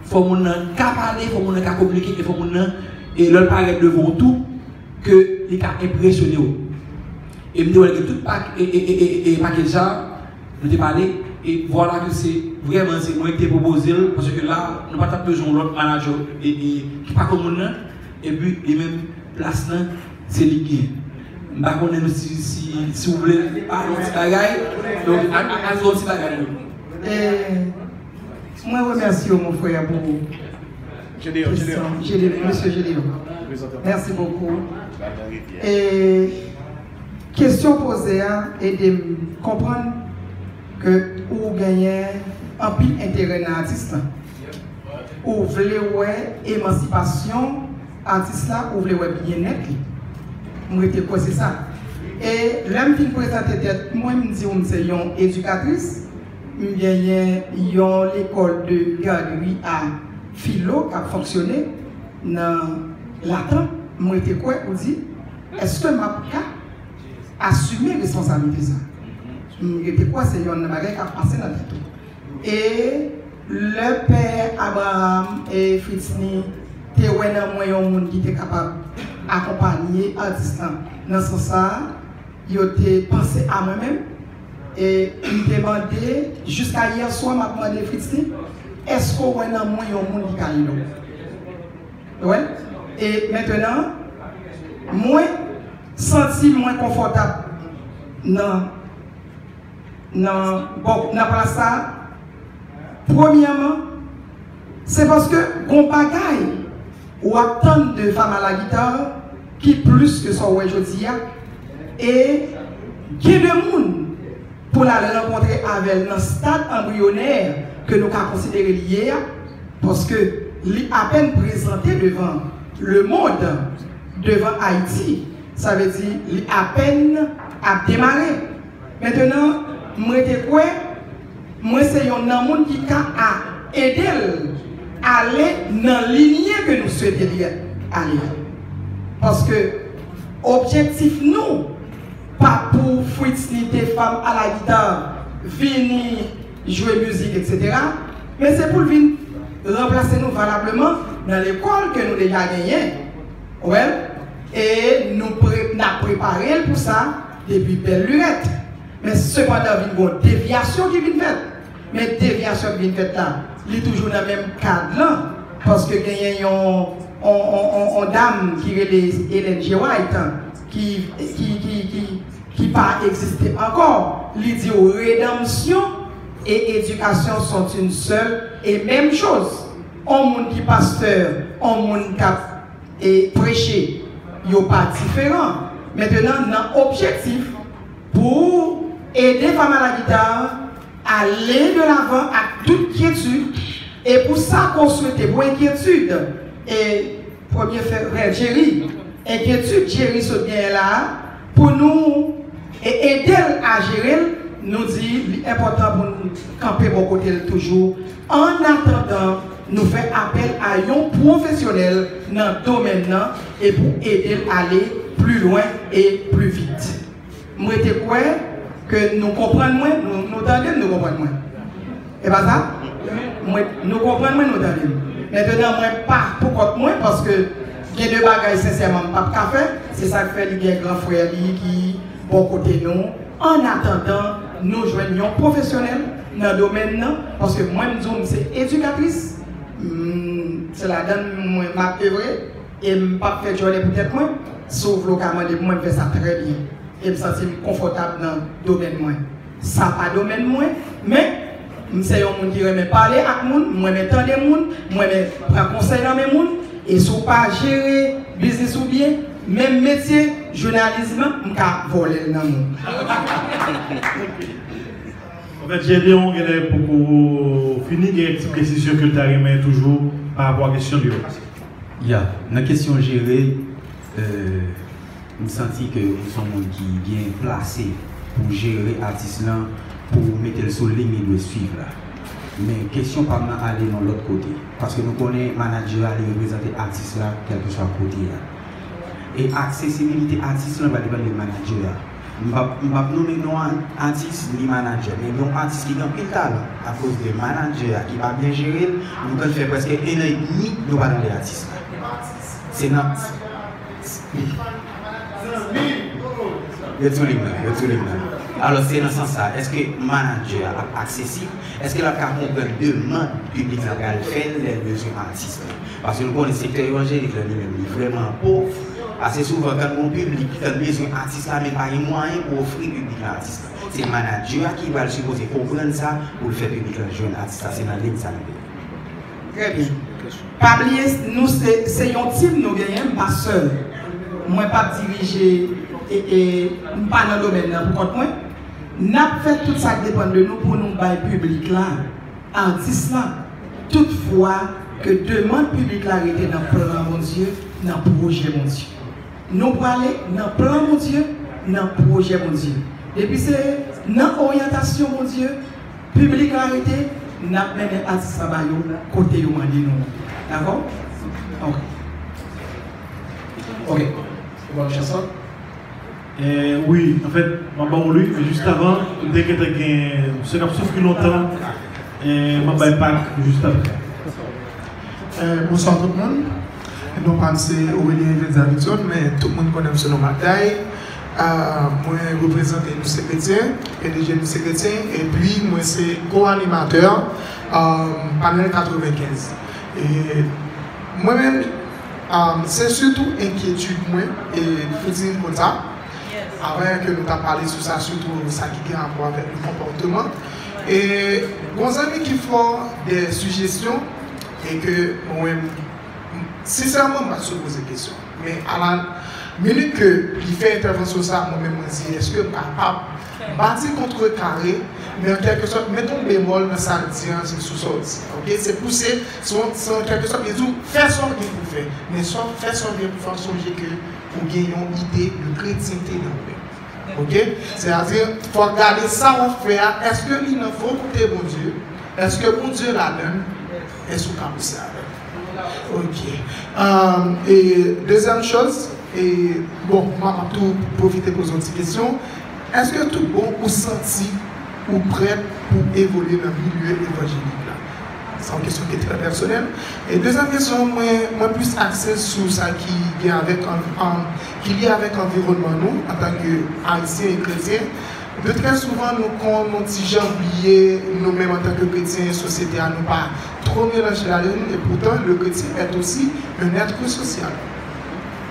fò moun nan ka pale, fò moun nan ka kominike, e fò moun nan, e lè l parèt devan w tou, ke li ka enpresyone w. E m te wè l gen tout pak, e, e, e, e, e pakèj sa, nou te pale, e vwala ke se, vrèman, se mwen ki te pwopoze l, paske la, nou pa t ap bezwen yon lòt manager, e, e, ki pa konn moun nan, epi, li menm, plas lan, se li ki genyen. M pa konnen si, si, si w vle pale yon ti bagay, donk, al, al, al fè yon ti bagay, wi. E, mwen remèsye w, mon frè, pou kesyon. Mesye Gedeon. Merci beaucoup. E, kesyon poze a ede m konprann ke ou genyen anpil enterè nan atis lan. Ou vle wè emansipasyon atis la, ou vle wè byennèt li. M rete kwè se sa. E lè m fin prezante tèt mwen, m di w m se yon edikatris, m genyen yon lekòl de gadri a filo k ap fonksyone nan Latann, m rete kwè ou di, èske m ap ka asime responsablite sa? M rete kwè se yonn nan bagay k ap pase nan tèt ou. E lè pè Abraham e Fritzny te wè nan mwen yon moun ki te kapab akonpanye atis lan nan sans sa a, yo te panse a mwen menm. E m te mande, jiska yè swa m ap mande Fritzny, èske w wè nan mwen yon moun ki ka ede w? Ou wè? E mentenan, mwen santi mwen konfòtab nan nan, bon, nan plas sa a, premyèman, se paske gon bagay w ap tann de Fama la Guitar ki plis ke sa w wè jodi a, e gen de moun pou n al rankontre avè l nan stad anbriyonè ke nou ka konsidere li ye a, paske li apèn prezante devan lemonn, devan Ayiti, sa vle di li apèn ap demare. Mentenan, m rete kwè, mwen se yonn nan moun ki ka a ede l ale nan linye ke nou swete li ale a. Paske objektif nou pa pou Fritz ni Defam a la guitare vini jwe mizik, etsetera. Men se pou l vin ranplase nou valableman nan lekòl ke nou deja genyen. Ou wè? E nou pre, n ap prepare l pou sa depi bèl lirèt. Men sepandan, vin gen yon devyasyon ki vin fèt. Men devyasyon ki vin fèt la, li toujou nan menm kad lan, paske genyen yon, yon, yon, yon, yon dam ki rele Ellen G. White, ki, ki, ki, ki, ki pa egziste ankò. Li di w, rédemption et éducation sont une seule et même chose. On moun ki pastè, on moun k ap e preche, yo pa diferan. Mentenan, nan objektif pou ede Fama la Gita ale de lavan ak tout kyetid, e pou sa ke w swete, pou enkyetid, e premye frè Jerry, enkyetid Jerry sot genyen la a, pou nou e ede l a jere l, nou di li enpòtan pou n kanpe bò kote l toujou. Annatandan, nou fè apèl a yon pwofesyonèl nan domèn nan e pou ede l ale pli lwen e pli vit. M rete kwè ke nou konprann mwen, nou, nou tande m, nou konprann mwen. E pa sa? Mwen, nou konprann mwen, nou tande m. Mentenan, mwen pa pou kont mwen, paske gen de bagay, sensèman, m p ap ka fè. Se sa k fè li gen gran frè li ki bò kote nou. Annatandan, nou jwenn yon pwofesyonèl nan domèn nan, paske mwen, m di w, m se edikatris, m, se ladan l mwen, m ap evre, e m p ap fè djòlè pou tèt mwen. Si w vle, w ka mande pou mwen, m fè sa trè byen. E m santi m konfòtab nan domèn mwen. Sa pa domèn mwen, men m se yon moun ki renmen pale ak moun, m renmen tande moun, m renmen pran konsèy nan men moun, e si w pa jere biznis ou byen, menm metye jounalis lan, m ka vòlè l nan men w. Anfèt, Gedeon genlè poko fini, gen ti presizyon ke l ta renmen toujou pa rapò a kesyon l yo. Ya, nan kesyon jere, euh, m santi ke ou se yon moun ki byen plase pou jere atis lan, pou mete l sou liy li dwe swiv la. Men kesyon pa m nan ale nan lòt kote. Paske nou konnen manadjè a li reprezante atis la kèlkeswa kote a. E aksesibilite atis lan va depann de manadjè a. M p ap, m p ap nonmen non a atis ni manadjè, men gen yon atis ki gen anpil talan, akoz de manadjè a ki pa byen jere l, nou konn fè prèske en an edmi nou pa tande atis la. Se nan. Ret sou liy nan, ret sou liy nan. Alò, se nan sans sa, èske manadjè a ap aksesib? Èske l ap ka konprann demann piblik la pral fè l lè l bezwen atis la? Paske nou konnen sektè evanjelik la li menm li vrèman pòv. Ase souvan, kan gon piblik, kan bezwen atis la, men pa gen mwayen pou ofri piblik la atis la. Se manadjè a ki pral sipoze konprann sa pou l fè piblik la jwenn atis la. Se nan liy sa nou ye. Trè byen. Pa bliye, nou se, se yon tim nou genyen, m pa sèl. Mwen p ap dirije, e, e, m pa nan domèn nan pou kont mwen. N ap fè tout sa k depann de nou pou nou bay piblik la, atis la, tout fwa ke demann piblik la rete nan plan Bondye, nan pwojè Bondye. Nou prale nan plan Bondye, nan pwojè Bondye. Depi se nan oryantasyon Bondye, piblik la rete, n ap mennen atis la ba yo kote yo mande nou an. Dakò? Ok. Ok. Ou ba m chans lan? Eh, wi, anfèt, m ap ba w li, men jis avan, m te gentan gen, se k ap soufri lontan, eh, m ap bay Pak jis apre. Eh, bonswa tout moun. Non pa m se Aurélien Evens Davidson, men tout moun konnen m sou non Makday. Ah, mwen reprezante Nou Se Kretyen, P D G Nou Se Kretyen, epi mwen se ko-animatè, ah, panèl katrevenkenz. E mwen menm, ah, se sitou enkyetid mwen, e pou di l konsa, avan ke nou ta pale sou sa, sitou sa ki gen rapò avèk nou konpòteman. E gon zanmi ki fè de sijesyon, e ke mwen menm, sensèman, m pa t sou poze kesyon. Men a la minit ke li fè entèvansyon sa, mwen menm mwen di, èske m kapab, m pa di kontrekare, men an kèlke sòt, mete yon bemòl nan sa l di an, sou sa w di an, ok? Se pouse, se yon, se an kèlke sòt, li di w, fè sa w gen pou fè. Men sa w fè sa w gen pou fè, sonje ke ou gen yon ide de kretyente nan ou menm. Ok? Sètadi, fò w gade sa w ap fè a, èske li nan volonte Bondye? Èske Bondye ladan l? Èske w ka pouse avè l? Ok. Um, e dezyèm chòz, E, bon, m ap tou pwofite poze yon ti kesyon. Èske tout bon ou santi ou prèt pou evolye nan milye evanjelik la? Se yon kesyon ki trè pèsonèl. E dezyèm kesyon mwen, mwen plis akse sou sa ki gen avèk an, an, ki lye avèk anviwònman nou antanke Ayisyen e kretyen. De trè souvan, nou konn yon ti jan bliye nou menm antanke kretyen, sosyete a, nou pa twò melanje ladann, e poutan, le chrétien est aussi un être social.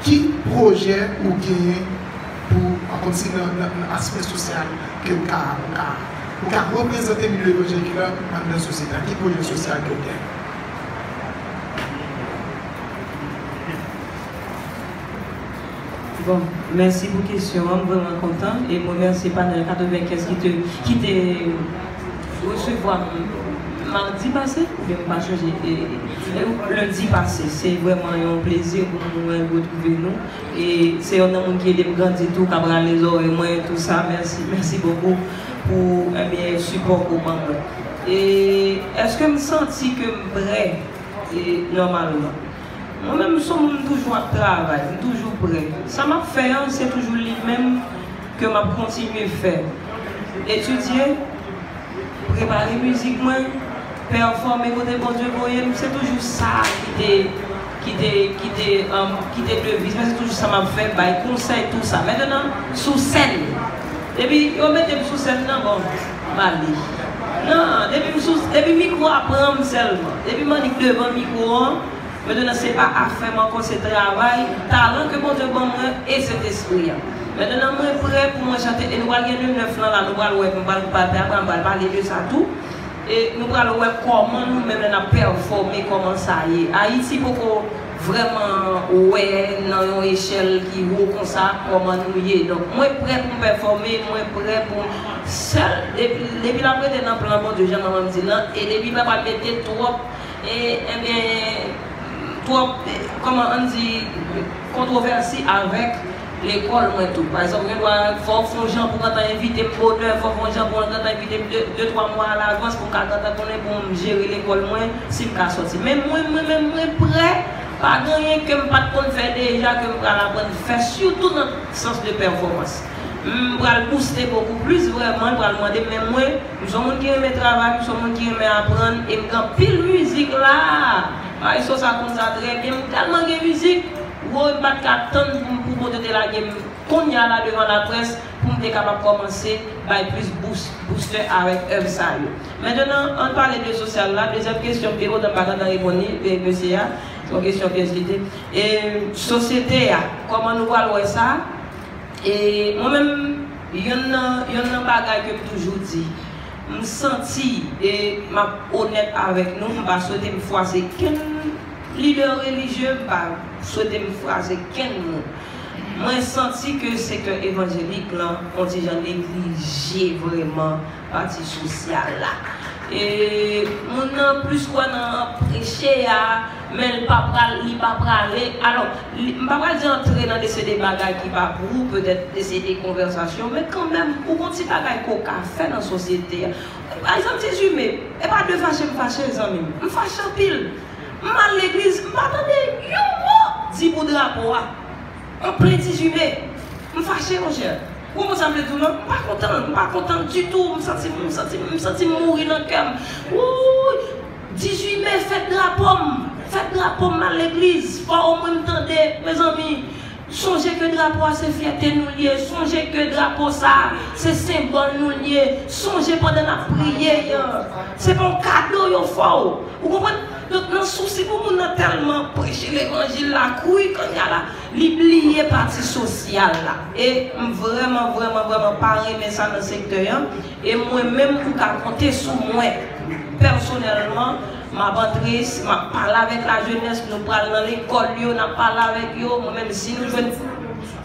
Ki pwojè ou genyen pou, kòmsi nan, nan, nan aspè sosyal, ke ou ka, ou ka, ou ka reprezante milye evanjelik la anndan sosyete a? Ki pwojè sosyal ke w genyen? Bon, mèsi pou kesyon an, m vrèman kontan e m remèsye panèl katrevenkenz ki te ki te resevwa m madi pase, oubyen m pa chonje, e, e, lendi pase. Se vrèman yon plezi pou mwen retwouve nou. E se youn nan moun ki ede m grandi tou, k ap rale zòrèy mwen, tou sa. Mèsi, mèsi bokou pou, ebyen, sipò ke w ban mwen. E èske m santi ke m prè, e, nòmalman? Mwen menm, m se yon moun m toujou ap travay, m toujou prè. Sa m ap fè an, se toujou li menm ke m ap kontinye fè. Etidye, prepare mizik mwen, pèfòme kote Bondye voye m, se toujou sa ki te, ki te, ki te, um, ki te deviz mwen, se toujou sa m ap fè, bay konsèy, tou sa. Mentnan, sou sèn, depi yo mete m sou sèn nan, bon, m ale. Non, depi m sou, depi mikwo a pran m sèlman, depi m annik devan mikwo an, mentnan se pa afè m ankò, se travay, talan ke Bondye ban mwen e Sentespri a. Mentnan mwen prè pou mwen chante e nou pral gen le nèf lan la, nou pral wè, m pral, pral, pral, pral pale de sa tou. E nou pral wè kòman nou menm lè n ap pèfòme, kòman sa ye. Ayiti poko vrèman wè nan yon echèl ki wo konsa kòman nou ye. Donk mwen prè pou m pèfòme, mwen prè pou m sèl depi, depi l ap rete nan plan Bondye, jan manman m di l lan, e depi l pa pral mete twòp e, ebyen, twòp, kòman ann di, kontwovèsi avèk lekòl mwen tou. Pa egzanp, gen dwa fò w fè yon jan pou w gentan envite m bonè, fò w fè yon jan pou w gentan envite m de, de twa mwa alavans pou m ka gentan konnen pou m jere lekòl mwen, si m ka sòti. Men mwen, mwen menm, mwen prè, pa gen anyen ke m pa t konn fè deja, ke m pral aprann fè, sitou nan sans de pèfòmans. M pral bouste bokou plis, vrèman, l pral mande m, men mwen, m se yon moun ki renmen travay, m se yon moun ki renmen aprann, e m gen anpil mizik la. Maestro sa konn sa trè byen, m tèlman gen mizik, woy, m pa t ka tann pou, pou Bondye te lage m kounye a la devan laprès, pou m te kapab kòmanse bay plis bous, booster avèk èv sa yo. Mentnan, ann pale de sosyal la, dezyèm kesyon, byen lontan m pa gentan reponn li, e, mesye a, se yon kesyon pyèj li te. E sosyete a, kòman nou pral wè sa? E mwen menm, yonn nan, yonn nan bagay ke m toujou di, m santi, e m ap onèt avèk nou, m pa swete m fwaze kenn lidè relijye, m pa swete m fwaze kenn moun. Mwen santi ke sektè evanjelik lan, on ti jan neglije vrèman pati sosyal la. E moun nan plis kwè nan preche a, men l pa pral, li pa prale. Alò, li, m pa pral di antre nan de se de bagay ki pa pou ou, petèt de se de konvèsasyon, men kanmenm, ou gon ti bagay ke w ka fè nan sosyete a. Pa egzanp, dizuit me, e pa de fache m fache, zanmi m. M fache anpil. M al legliz, m pa tande yon mo di pou drapo a. An plen dizuit me, m fache, monchè. Ou konprann sa m vle di w lan? M pa kontan, m pa kontan ditou. M santi, m santi, m santi m mouri nan kè m. Wouy! Dizuit me, fèt drapo m. Fèt drapo m, m al legliz. Fò omwen m tande, mezanmi. Sonje ke drapo a se fyète nou l ye. Sonje ke drapo sa a se senbòl nou l ye. Sonje pandan n ap priye an, se pa yon kado yo fè w. Ou konprann? Donk, nan sousi pou moun nan tèlman preche levanjil la, kouri kounye a la, li bliye pati sosyal la. E m vrèman, vrèman, vrèman pa renmen sa nan sektè an. E mwen menm, ou ka konte sou mwen. Pèsonèlman, m ap antre, m ap pale avèk lajenès, nou pral nan lekòl yo, n ap pale avèk yo. Mwen menm, si nou jwenn,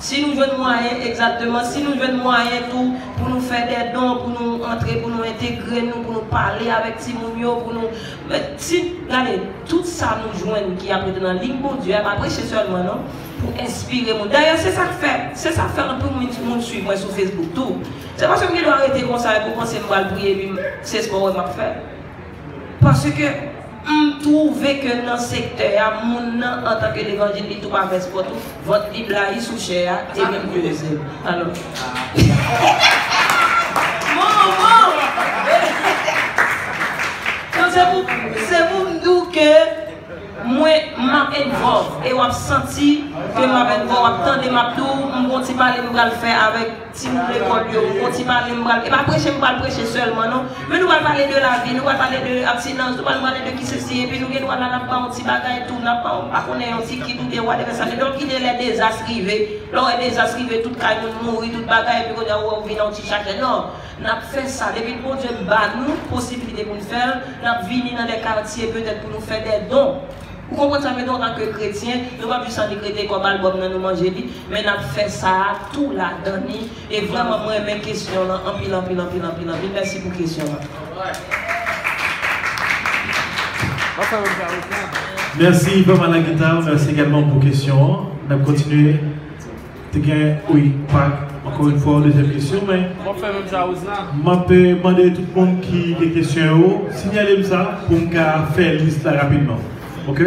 si nou jwenn mwayen, egzakteman, si nou jwenn mwayen tou pou nou fè dè don, pou nou antre, pou nou entegre nou, pou nou pale avèk timoun yo, pou nou, men, si, gade, tout sa nou jwenn ki ap rete nan liy Bondye a, pa preche sèlman non, pou enspire moun. Dayè, se sa k fè, se sa k fè anpil moun, moun swiv mwen sou Facebook tou. Se paske m gen dwa rete konsa epi w panse m pral priye epi m, se espwa w wè m ap fè. Paske m twouve ke nan sektè a, moun nan, antanke levanjil, li tou pa vès pòt ou, vant li blayi sou chè a, e menm ke zèb. Alò. Bon, bon. Donk, se pou, se pou m di w ke mwen, m ap involve, e w ap santi ke m ap involve, w ap tande, m ap di w, m gon ti pale m pral fè avèk timoun lekòl yo, m gon ti pale m pral, e pa preche m pral preche sèlman non, men nou pral pale de lavi, nou pral pale de abstinans, nou pral pale de ki sesi, epi nou gen dwa la n ap ba yon ti bagay tou, n ap ba yon, pa konnen yon ti kit ou de whatever sa, donk kite lè dezas rive, lè w wè dezas rive, tout kay moun mouri, tout bagay, epi kounye a ou wè ou vin yon ti chache, non, n ap fè sa, depi Bondye ba nou posiblite pou n fè l, n ap vini nan de katye petèt pou nou fè de don. Ou konprann sa m vle di w, antanke kretyen, nou p ap jis annik rete kòb albòm nan, nou manje li, men n ap fè sa a tou ladan li. E vrèman, mwen renmen kesyon lan anpil, anpil, anpil, anpil, anpil. Mèsi pou kesyon lan. Mèsi, Papa Lagita, mèsi egalman pou kesyon an. N ap kontinye. Te gen, wi, pa, encore une fois, dezyèm kesyon, men. W ap fè menm jan Rouzna. M ap, eh, mande tout moun ki gen kesyon yo, sinyale m sa pou m ka fè lis la rapidman. Oke?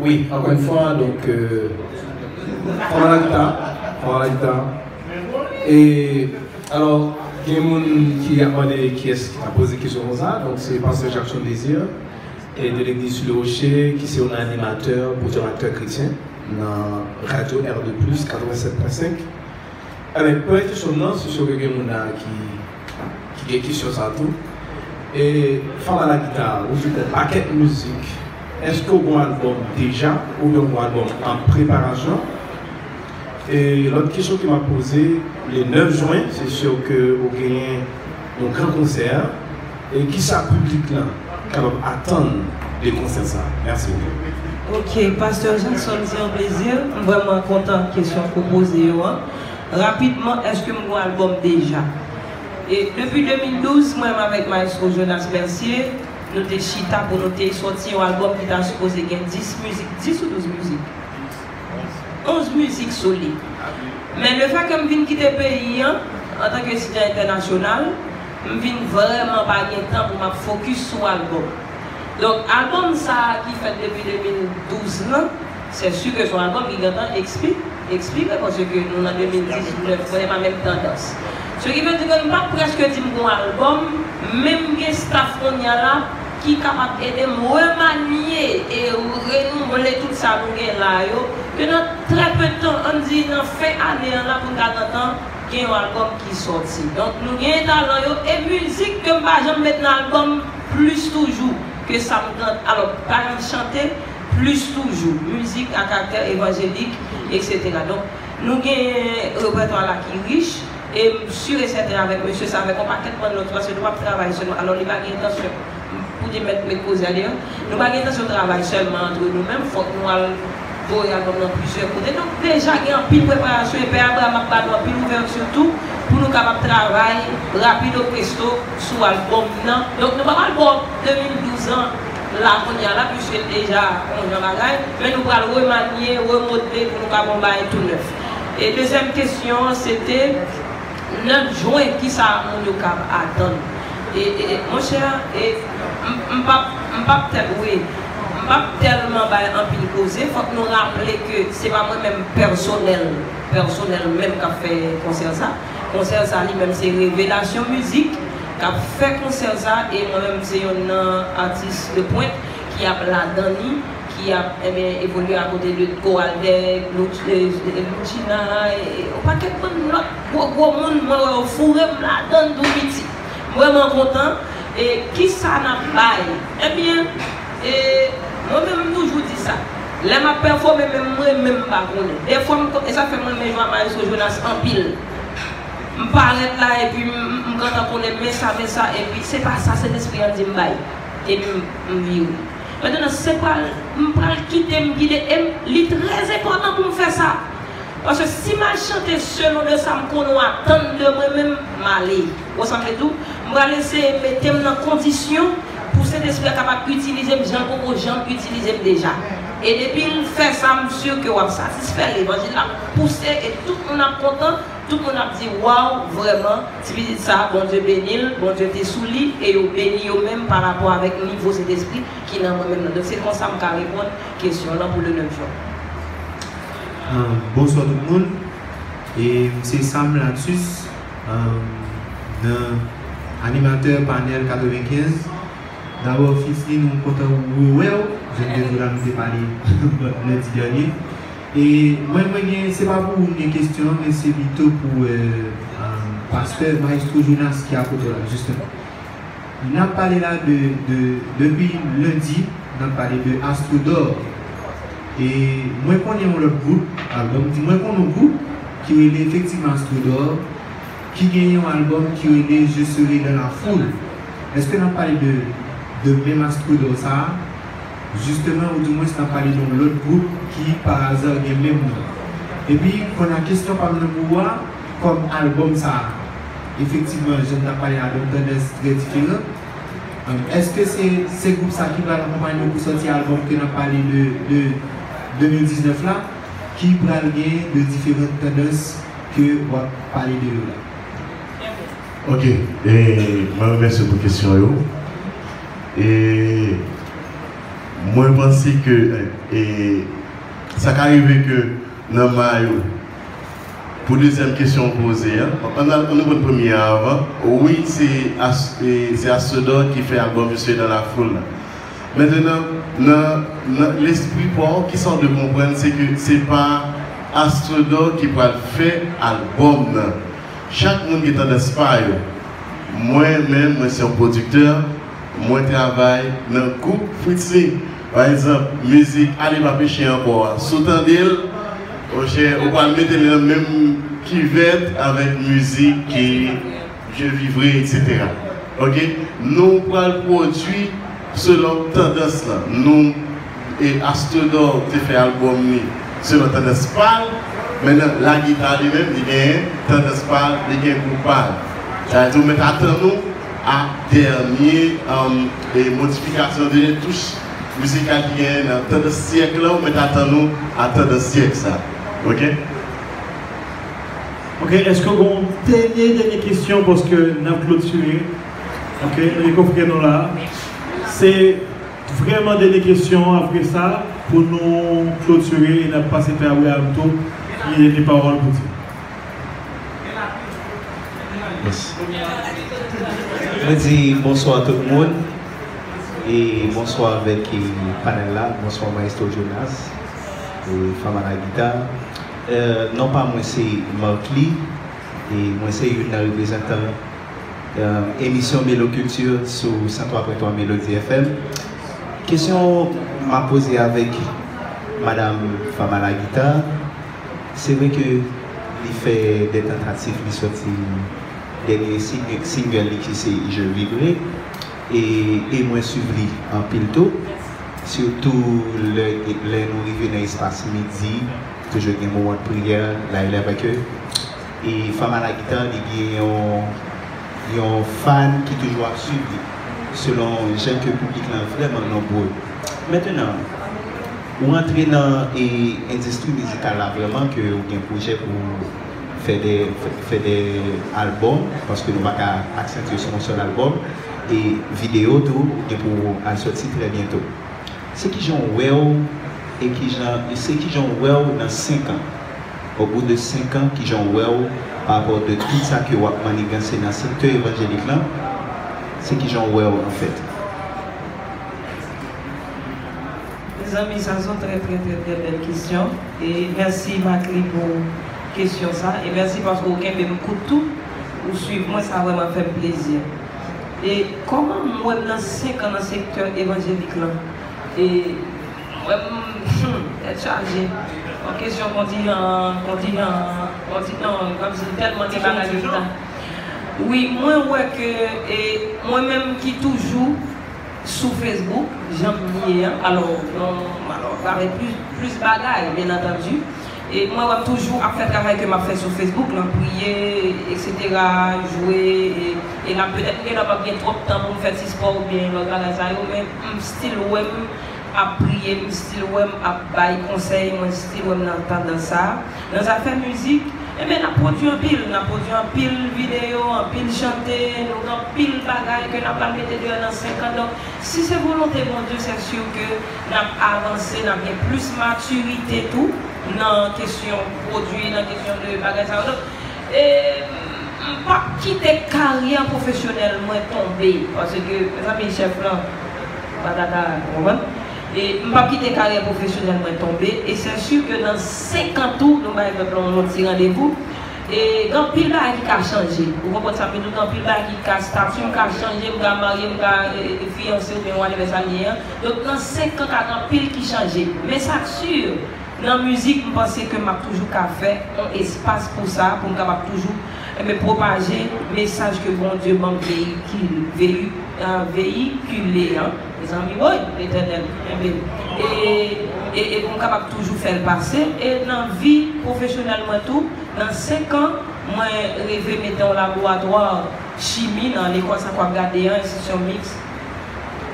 Wi, encore une fois, donk, euh, Fanm a la gita, Fanm a la gita. E, alò, gen moun ki ap mande kiyès ki ta poze kesyon konsa, donk se Pastè Jackson Désir. E de Legliz Le Rocher, ki se yon animatè, pwodiraktè kretyen nan radyo R deux plus, katrevennsèt pwen senk. Ebyen, premye kesyon m nan, se si gen moun la ki, ki gen kesyon sa tou. E, Fanm a la gita, ou jwe yon pakèt mizik. Èske w gen yon albòm deja, oubyen w gen yon albòm an preparasyon? E lòt kesyon ke m ap poze, le nèf jen, se si ke ou genyen yon gran konsè, e kisa piblik lan kapab atann de konsè sa a? Mèsi. Ok, Pastè Jackson, se yon plezi. M vrèman kontan kesyon ke w poze yo an. Rapidman, èske m gen yon albòm deja? E depi de mil douz, mwen menm avèk Maestro Jonas Mercier, nou te chita pou nou te sòti yon albòm ki ta sipoze gen dis mizik, dis ou douz mizik? Onz mizik sou li. Men lefètke m vin kite peyi an, antanke etidyan entènasyonal, m vin vrèman pa gen tan pou m ap fokis sou albòm. Donk, albòm sa a ki fèt depi de mil douz lan, se si ke se yon albòm ki gentan ekspire, ekspire, paske nou nan de mil diznèf, konnen pa menm tandans. Se ki vle di ke m p ap prèske di m gen yon albòm, men m gen staff kounye a la, ki kapab ede m remanye e renouvle tout sa nou gen la yo, ke nan trè pe de tan, ann di nan fen ane an la, pou n ta gentan gen yon albòm ki sòti. Donk, nou gen talan yo, e mizik ke m pa janm met nan albòm plis toujou ke sa m chante, alò, pa janm chante, plis toujou. Mizik a karaktè evanjelik, etsetera. Donk, nou gen repètwa la ki rich, e m si e sèten avèk mesye sa, avèk yon pakèt bann lòt, paske nou p ap travay sèlman. Alò, li pa gen entansyon, pou di mèt met koze a deyò, nou pa gen entansyon travay sèlman antre nou menm, fòk nou al voye albòm nan plizyè kote. Donk, deja gen anpil preparasyon, e Pè Abraham ap ba nou anpil ouvèti tou, pou nou kapab travay rapido presto sou albòm nan. Donk, nou pa pral ba w de mil douz an la kounye a la, piske l deja yon jan bagay, men nou pral remanye, remodle pou nou ka ba w yon bagay tou nèf. E dezyèm kesyon an, se te nèf jen, kisa moun yo ka atann? E, e, e, monchè, e, m, m p ap, m p ap tèl, wi, m p ap tèlman bay anpil koze. Fòk nou raple ke se pa mwen menm pèsonèl, pèsonèl menm k ap fè konsè sa. Konsè sa li menm se Revelasyon Mizik k ap fè konsè sa, e mwen menm se yonn nan atis de pwent ki ap ladan li, ki ap, ebyen, evolye akote de koral de Lou-, e, e, Loutchina, e, yon pakèt bann lòt gwo, gwo moun, mwen wè yo foure m ladan l tou piti. M vrèman kontan. E kisa n ap bay? Ebyen, e, mwen menm, m toujou di sa. Lè m ap pèfòme, menm mwen menm m pa konnen. Dèfwa, m ko-, e sa fè m renmen jwe a Maestro Jonas anpil. M parèt la, epi m, m, m gentan konnen men sa, men sa, epi se pa sa Sentespri an di m bay. Epi m, m vire. Mentnan, se pral, m pral kite m gide, e m, li trè enpòtan pou m fè sa. Paske si m al chante selon de sa m konnen w atann de mwen menm, m ale. Ou sa m vle di w? M pral eseye mete m nan kondisyon pou Sentespri a kapab itilize m jan l poko janm itilize m deja. E depi l fè sa, m si ke w ap satisfè, levanjil la ap pouse e tout moun ap kontan. Tout moun ap di, waw, vrèman, ti pitit sa, Bondye beni l, Bondye te sou li, e yo beni yo menm pa rapò avèk nivo Sentespri ki nan mwen menm nan. Donk, se konsa m ka reponn kesyon w lan pou le nèf jen. Ah, bonswa tout moun. E m se Sam Latus, ah, nan animatè panèl katrevenkenz. Dabò, Fritz Lee, nou kontan rewè w. Jan m te di w la, nou te pale lendi dènye. E mwen, mwen gen, se pa pou ou m gen kesyon an, men se pito pou, euh, euh, pastè Maestro Jonas ki akote w la, jisteman. N ap pale la de, de, depi lendi, n ap pale de Astro Dor. E mwen konnen yon lòt gwoup, alò, m di mwen konnen yon gwoup ki rele efektivman Astro Dor, ki gen yon albòm ki rele Je serai dans la foule. Èske n ap pale de, de menm Astro Dor sa a? Jisteman, oudimwens n ap pale de yon lòt gwoup ki pa aza gen menm non. Epi, kounye a kesyon pa m nan pou ou a, kòm albòm sa a, efektivman, jan n t ap pale a, de yon tandans trè diferan. Èske se, se gwoup sa ki pral akonpanye w pou sòti albòm ke n ap pale de, de de mil diznèf la, ki pral gen de diferan tandans ke w ap pale de yo la? Ok, e mwen remèsye w pou kesyon yo. E mwen panse ke e, sa ka rive ke nan may ou, pou dezyèm kesyon w poze a, ann al, ann nou pran premye a avan. Wi, se As, e, se Astro Dor ki fè albòm Je serai dans la foule la. Mentenan, nan, nan lespri pa w, kisa w dwe konprann, se ke se pa Astro Dor ki pral fè albòm nan. Chak moun gen tandans pa yo. Mwen menm, mwen se yon pwodiktè, mwen travay nan gwoup Fritz Lee. Pa egzanp, mizik Ale pa peche ankò a. Si w tande l, monchè, ou pral mete l nan menm kivèt avèk mizik ki Je vivrai, et cetera. Ok? Nou pral pwodui selon tandans lan. Nou, e Astro Dor te fè albòm li selon tandans pa l, men nan la gita li menm, li genyen tandans pa l, li gen gwoup pa l. Sa vle di ou mèt atann ou a dènye, um, e modifikasyon, dènye touch mizikal ki genyen nan tandans syèk lan, ou mèt atann ou a tandans syèk sa. Ok? Ok, èske gen yon dènye, dènye kesyon, paske n ap klotire? Ok, nou gen konfrè nou la. Se vrèman dènye kesyon an, apre sa, pou nou klotire, e n ap pase Pè Abraham tou, ki gen dènye pawòl pou di. Mwen di bonswa tout moun, e bonswa avèk, e, panèl la, bonswa Maestro Jonas, e, Fama la gita. Euh, non pa mwen se Marcly, e mwen se youn nan reprezantan, euh, emisyon Melo Kilti sou san twa pwen twa Melody F M. Kesyon m ap poze avèk Madam Fama la gita, se vre ke li fè de tantativ, li sòti dènye sing-, single li ki se Je vivrai, e, e mwen swiv li anpil tou, sitou lè, lè nou rive nan espas midi, toujou gen moman de priyè, la e la avèk yo. E Fama la gita, li gen yon, yon fan ki toujou ap swiv li, selon jan ke piblik lan vrèman nonbre. Mentenan, ou antre nan, e, endistri mizikal la vrèman, ke ou gen pwojè pou fè de, fè, fè de albòm, paske nou pa ka aksantye sou yon sèl albòm, e videyo tou, ou gen pou al sòti trè byento. Se kijan w wè w, e kijan, e se kijan w wè w nan senk an? Au bout de senk an, kijan w wè w pa rapò de tout sa ke w ap maniganse nan sektè evanjelik lan? Se kijan w wè w, anfèt? Mezanmi, sa se yon trè, trè, trè, trè bèl kesyon. E mèsi, Marcly, pou kesyon sa. E mèsi paske w kenbe m kout tou. Ou swiv mwen, sa vrèman fè m plezi. E kòman m wè m nan senk an nan sektè evanjelik lan? E mwen, m, hmm, tèt chaje. Yon kesyon kontijan, kontijan, kontijan, kòmsi tèlman de bagay ki ta. Wi, mwen wè ke, e, mwen menm ki toujou sou Facebook, jan m ye an, alò, yon, alò, avèk plis, plis bagay, byen antandi. E mwen wè m toujou ap fè travay ke m ap fè sou Facebook lan, priye, etsetera, jwe, e, e la petèt m gen lè m ap gen twòp tan pou m fè ti spò oubyen lòt bagay sa yo, men m still wè m ap priye, m still wè m ap bay konsèy, mwen still wè m nan tandans sa. Nan zafè mizik, Ebyen, n ap pwodui anpil, n ap pwodui anpil videyo, anpil chante, nou gen anpil bagay ke n ap pral mete deyò nan senk an. Donk, si se volonte Bondye, c'est sûr que n ap avanse, n ap gen plis matirite tou nan kesyon pwodui, nan kesyon de bagay sa yo. Donk, e, m p ap kite karyè pwofesyonèl mwen tonbe, paske, mezanmi, chèf lan, patata, ou konprann? E m p ap kite karyè pwofesyonèl mwen tonbe, e c'est sûr que nan senk an tou, nou bay pèp lan yon ti randevou. E gen anpil bagay ki ka chanje. Ou konprann sa m vle di w? Gen anpil bagay ki ka, stati m ka chanje, m ka marye, m ka, e, e, fiyanse oubyen whatever sa l ye an. Donk, nan senk an, ka gen anpil ki chanje. Men sa k si, nan mizik, m panse ke m ap toujou ka fè yon espas pou sa, pou m kapab toujou, enben, pwopaje mesaj ke Bondye ban m veyikil-, veyi-, a, veyikile an. Mezanmi, woy, Letènèl, enben, e, e, e pou m kapab toujou fè l pase. E nan vi pwofesyonèl mwen tou, nan senk an, mwen reve mete yon laboratwa chimi nan lekòl sa k w ap gade an, enstitisyon miks,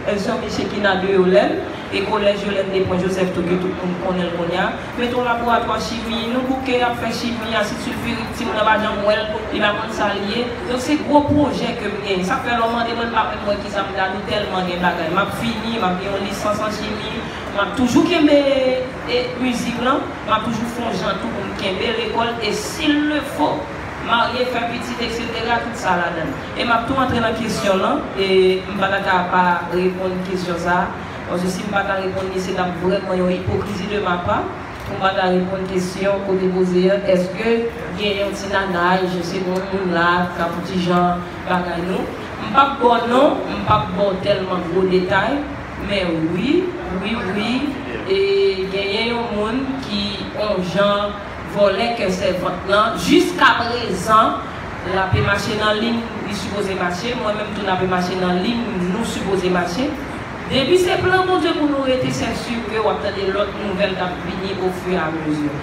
enstitisyon miks Shekinah de Yolèn, e kolèj Yolèn de Pwen Joseph tou, ke tout moun konnen l kounye a. Mete yon laboratwa chimi, nou bouke ap fè chimi, asid silfirik, timoun nan pa janm wè l, li pa konn sa l ye. Donk, se gwo pwojè ke m genyen. Sa fè lè w mande mwen, m pa menm wè kisa m ta di w, tèlman gen bagay. M ap fini, m ap gen yon lisans an chimi, m ap toujou kenbe, e, mizik lan, m ap toujou fè yon jan tou pou m kenbe lekòl, e s'il le faut, marye, fè pitit, et cetera, tout sa ladan l. E m ap tou antre nan kesyon lan, e m pa ta ka pa reponn kesyon sa a, paske si m pa ta reponn li, se t ap vrèman yon ipokrizi de ma pa, pou m pa ta reponn kesyon kote poze an, èske gen yon ti nanaj, se bon moun la, k ap yon ti jan bagay nou. M p ap ba w non, m p ap ba w tèlman gwo detay, men wi, wi, wi, e genyen yon moun ki yon jan vòlè kè sèvant lan. Jiskaprezan, l ape mache nan liy li sipoze mache, mwen menm tou n ape mache nan liy nou sipoze mache. Depi se plan Bondye pou nou rete, c'est sûr que w ap tande lòt nouvèl k ap vini au fur et à mesure.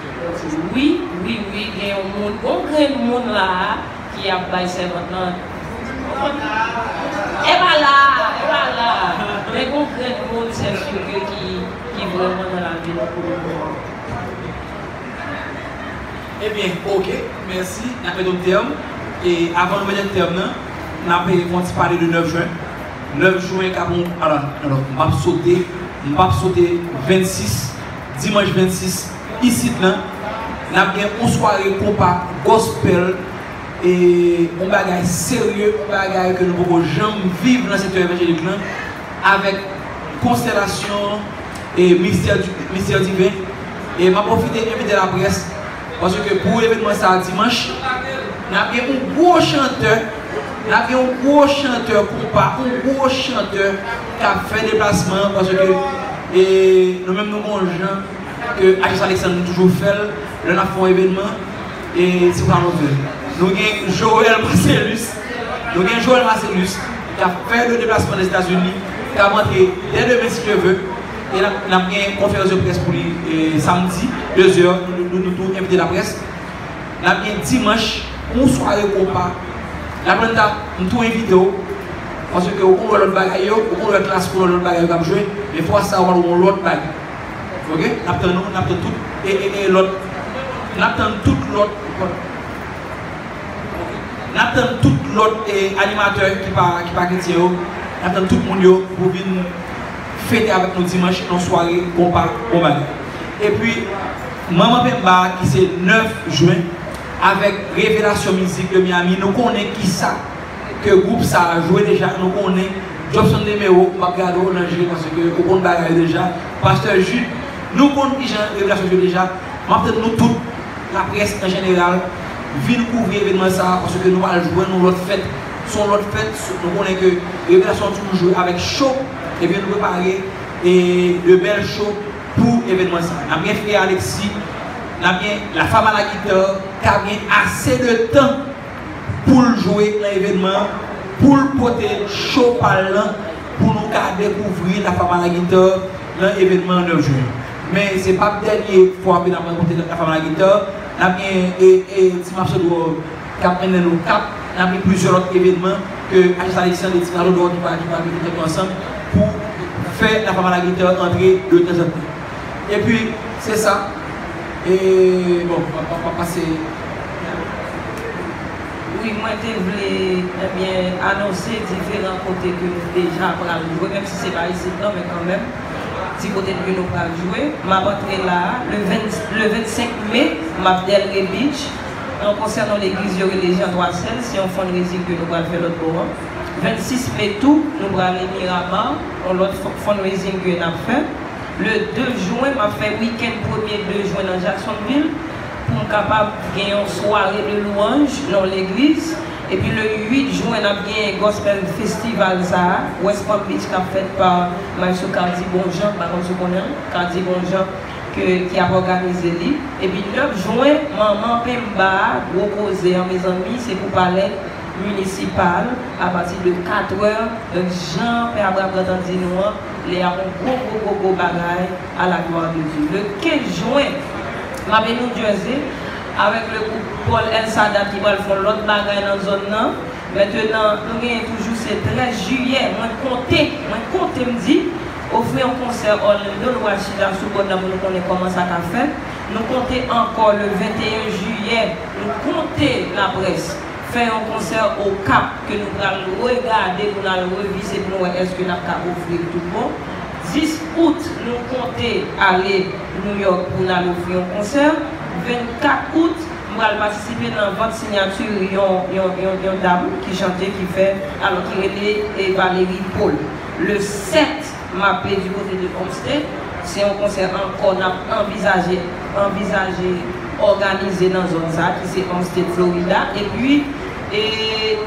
Wi, wi, wi, gen yon moun, yon grenn moun la a ki ap bay sèvant lan. E pa la, e pa la. Men gen yon grenn moun, c'est sûr que ki, ki vrèman nan lavi nou pou le moman. Ebyen, oke, mèsi. N ap mete yon tèm. E avan nou mete tèm nan, n ap fè yon ti pale de nèf jen. Nèf jen k ap yon, alò, alò, m p ap sote, m p ap sote vennsis, dimanch vennsis, isit lan, n ap gen yon sware konpa gospel, e yon bagay serye, yon bagay ke nou poko janm viv nan sektè evanjelik lan, avèk konstelasyon e mistè di-, mistè diven. E m ap pwofite envite laprès, paske pou evènman sa a dimanch, n ap gen yon gwo chantè, n ap gen yon gwo chantè konpa, yon gwo chantè k ap fè deplasman an, paske, e, nou menm nou gen yon jan ke Atis Alexandre nou toujou fè l, lè n ap fè yon evènman, e se pa nou fè l. Nou gen Joel Marcellus, nou gen Joel Marcellus, k ap fè le deplasman Lèzetazini, k ap antre dè demen si Dye vle, e n ap, n ap gen konferans de près pou li, e, samdi, de zè, nou, nou, nou tou envite laprès. N ap gen dimanch, yon sware konpa. Laplanta, m tou envite w, paske ou konn wè lòt bagay yo, ou konn wè Klasko, lòt bagay yo k ap jwe, men fwa sa a, w ap wè yon lòt bagay. Oke? N ap tann nou, n ap tann tout, e, e, e lòt, n ap tann tout lòt, n ap tann tout lòt, e, animatè ki pa, ki pa kretyen yo, n ap tann tout moun yo pou vin fete avèk nou dimanch nan sware konpa bon bagay. Epi, Manman Penba ki se nèf jen, avèk Revelasyon Mizik de Miami, nou konnen kisa ke gwoup sa a jwe deja, nou konnen Jobson Demero, m ap gade w nan je paske ou konn bagay yo deja. Pastè Jude, nou konn kijan Revelasyon jwe deja. M ap tann nou tout, laprès an jeneral, vin kouvri evènman sa a, paske nou pral jwenn yon lòt fèt. Se yon lòt fèt, nou konnen ke Revelasyon toujou jwe avèk cho, ebyen nou prepare, e, de bèl cho pou evènman sa a. N ap gen Frè Alexis, n ap gen La Femme à la Guitare, k ap gen ase de tan pou l jwe nan evènman an, pou l pote cho pa l lan, pou nou ka dekouvri La Femme à la Guitare nan evènman an nèf jen. Men se p ap dènye fwa ke n ap rankontre La Femme à la Guitare. N ap gen, e, e, Team Absol World k ap mennen nou Kap. N ap gen plizyè lòt evènman ke Atis Alexandre e Team Absol World ki pral, ki pral mete tèt yo ansanm pou fè La Femme à la Guitare antre de tanzantan. Epi, se sa. E, bon, m ap, m ap, m ap pase Mwen te vle, ebyen, anonse diferan kote ke nou deja pral jwe, menm si se pa isit non, men kanmenm, di kote ke nou pral jwe. M ap antre la a, le ven, le vennsenk me, m ap Delray Beach, nan konsè nan legliz yo rele Jean Trois Sel, se yon fundraising ke nou pral fè lòt bò an. Vennsis me tou, nou prale Miramar, yon lòt fun-, fundraising ke n ap fè. Le de jen, m ap fè wikenn premye de jen nan Jacksonville pou m kapab gen yon sware de lwanj nan yon legliz. Epi le uit jen, n ap gen Gospel Festival sa a, West Palm Beach, k ap fèt pa Maestro Cardi Bonjan, m pa konn si w konnen l, Cardi Bonjan, ke, ki ap òganize li. Epi nèf jen, Manman Pemba a, gwo koze an, mezanmi, se pou palè minisipal, apati de katrè, donk, jan Pè Abraham gentan di nou an, lè y ap yon gwo, gwo, gwo, gwo bagay à la gloire de Dieu. Le kenz jen, m ap New Jersey, avèk le gwoup Paul El Sadat ki pral fè yon lòt bagay nan zòn nan. Mentenan, nou genyen toujou se trèz jiyè, mwen konte, mwen konte m di, ofri yon konsè Orlando, nou pral chita sou bòd la pou nou konnen kòman sa ka fèt. Nou konte ankò le venteyen jiyè, nou konte laprès. Fè yon konsè Okap ke nou pral regade, pou n al revise, pou nou wè èske n ap ka ofri l tout bon. Dis out, nou konte ale New York pou n al ofri yon konsè. Vennkat out, m pral patisipe nan vant siyati yon, yon, yon, yon dam ki chante, ki fè, alò, ki rele, e, Valérie Paul. Le sèt, m ape di kote de Homestead. Se yon konsè ankò n ap anvizaje, anvizaje òganize nan zòn sa a, ki se Homestead, Florida. Epi, e,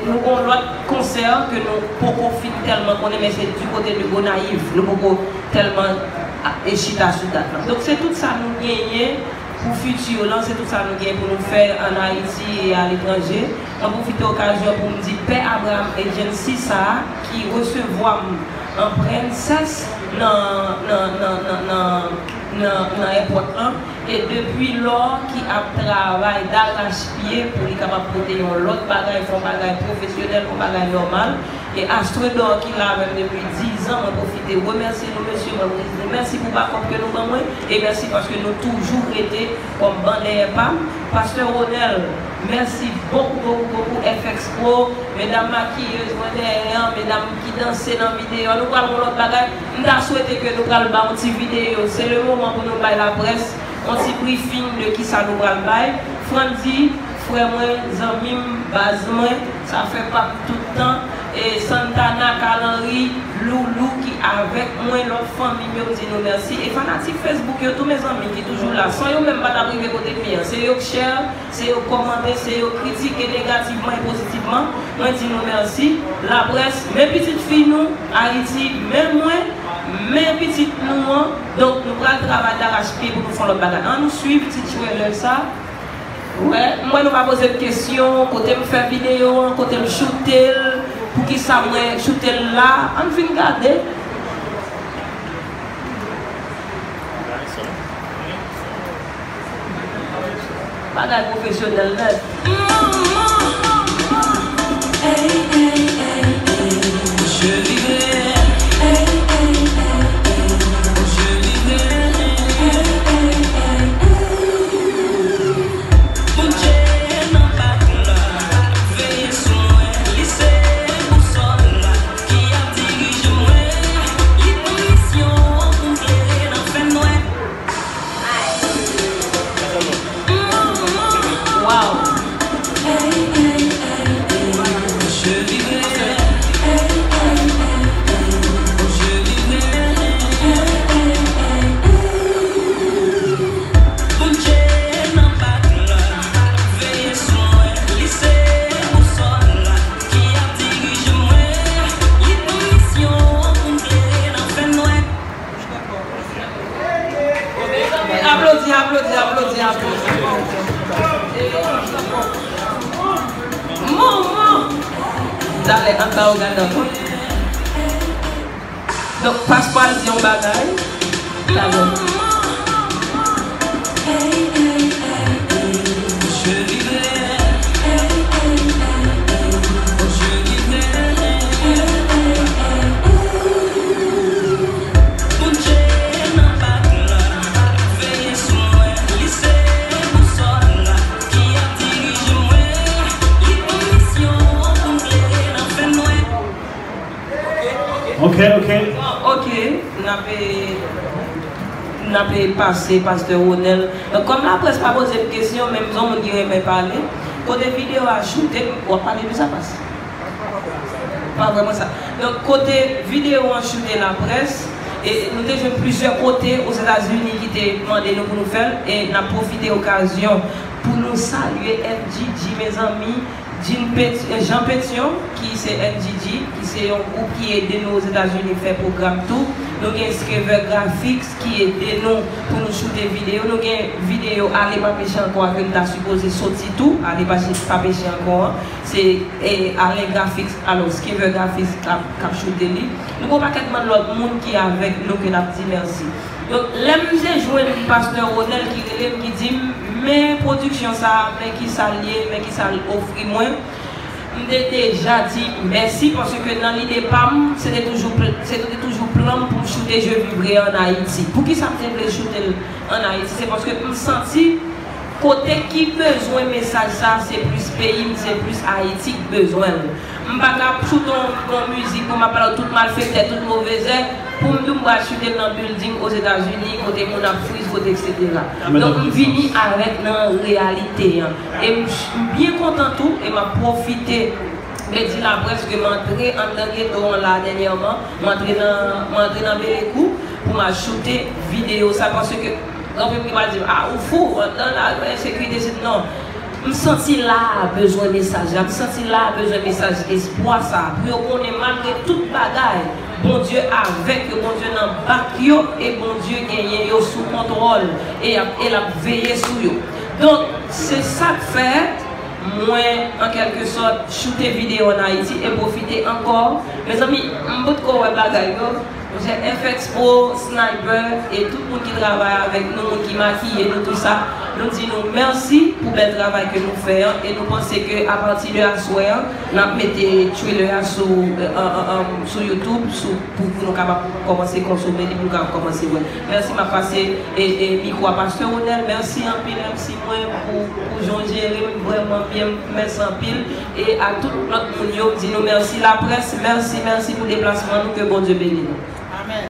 nou gon lòt konsè ke nou poko fin tèlman konnen, men se di kote de Gonayiv. Nou poko tèlman, a, e chita sou dat lan. Donk, se tout sa nou genyen pou fiti lan, se tout sa nou gen pou nou fè ann Ayiti e aletranje. Mwen pwofite okazyon pou m di Pè Abraham Agency sa a ki resevwa m an prensès nan, nan, nan, nan, nan, nan, nan èpòt lan. E depi lò ki ap travay darachpye pou li kapab pote yon lòt bagay, fè yon bagay pwofesyonèl, yon bagay nòmal. E Astredor ki la avè m depi dizan, mwen pwofite remèsye nou mesye, mwen di nou mèsi pou bakòp ke nou ban mwen, e mèsi paske nou toujou rete kòm ban dèyè pa m. Pastè Ronel, mèsi bokou, bokou, bokou, F X Pro, medam makiyez mwen dèyè an, medam ki danse nan videyo a, nou pral gon lòt bagay. M ta swete ke nou pral ba yon ti videyo, se le moman pou nou bay laprès yon ti briefing de kisa nou pral bay. Frandy, frè mwen, zanmi m, baz mwen, sa fè pa m tout tan. E Santana, Carl Henry, Loulou ki avèk mwen, lòt fanmi m yo, m di nou mèsi. E fanatik Facebook yo tou, mezanmi, ki toujou la. San yo menm, m pa t ap rive kote m ye an. Se yo k share, se yo k kòmante, se yo k kritike negativman e pozitivman. Mwen di nou mèsi. Laprès, men pitit fi nou, Ayiti, men mwen, men pitit nou an. Donk, nou pral travay darachpye pou nou fè yon lòt bagay. Ann nou swiv ti trailer sa. Wè, m wè nou pa poze m kesyon, kote m fè videyo an, kote m choute l, poukisa mwen choute l la. Ann vin gade. Bagay pwofesyonèl nèt. Aplodi, aplodi, aplodi, aplodi. Manman! Talè, ann ba yo gade ankò. Donk, Paskwal di yon bagay. Talè. Ok, ok. Bon, ok, n ap, n ap pase Pastè Ronel. Donk, kòm laprès pa poze m kesyon, men m se yon moun ki renmen pale, kote videyo a choute, w ap pale de sa, pas? Pa vrèman sa. Donk, kote videyo an choute, laprès, e nou te jwenn plizyè kote Ozetazini ki te mande nou pou nou fè l, e n ap pwofite okazyon pou nou salye N G G, mezanmi, Jean Pet- Jean Petion, ki se N G G, ki se yon gwoup ki ede nou Ozetazini fè pwogram tou. Nou gen Skever Graphics ki ede nou pou nou choute videyo. Nou gen videyo Ale pa peche ankò a ke l ta sipoze soti tou. Ale pa, pa peche ankò an. Se eh, Alain Graphics, alò, Skever Graphics k ap, k ap choute li. Nou gen yon pakèt bann lòt moun ki avèk nou ke n ap di mèsi. Donk, lè m te jwenn Pastè Ronel ki rele m, ki di m, men pwodiksyon sa a, men ki sa l ye, men ki sa l ofri mwen, m te deja di mèsi, paske nan lide pa m, se te toujou pl- se te toujou plan m pou m choute Je vivrai en Haïti. Poukisa m te vle choute l ann Ayiti? Se paske m santi kote ki bezwen mesaj sa, se plis peyi m, se plis Ayiti k bezwen l. M pa ka choute yon, yon mizik pou m ap pale tout malfektè, tout movezè, pou m di m pral choute l nan building Ozetazini, kote moun ap friz, kote etsetera. Donk, m vini avèk nan reyalite an. E m, m byen kontan tou, e m ap pwofite e di laprès ke m antre anndan geto an la dènyèman, m antre nan, m antre nan Belekou pou m al choute videyo sa, paske gen anpil moun ki pral di m, ah, ou fou, anndan la, ensekirite, se non. M santi la a bezwen mesaj la, m santi la a bezwen mesaj espwa sa a, pou yo konnen malgre tout bagay, Bondye avèk yo, Bondye nan bak yo, e Bondye genyen yo sou kontwòl, e y ap, e l ap veye sou yo. Donk, se sa k fè mwen, an kèlke sòt, choute videyo ann Ayiti e pwofite ankò. Mezanmi, m potko wè bagay yo. Monchè, F X Pro, Sniper, e tout moun ki travay avèk nou, moun ki makiye nou, tou sa, nou di nou mèsi pou bèl travay ke nou fè an, e nou panse ke apati de aswè an, n ap mete trailer a sou, eh, eh, eh, sou YouTube, sou, pou, pou nou kapab kòmanse konsome li, pou nou kapab kòmanse wè. Mèsi, m ap pase e, e mikwo a Pastè Ronel. Mèsi anpil, M C mwen, pou, pou jan w jere m vrèman byen, mèsi anpil. E a tout lòt moun yo, m di nou mèsi. Laprès, mèsi, mèsi pou deplasman nou, ke Bondye beni nou. Amèn.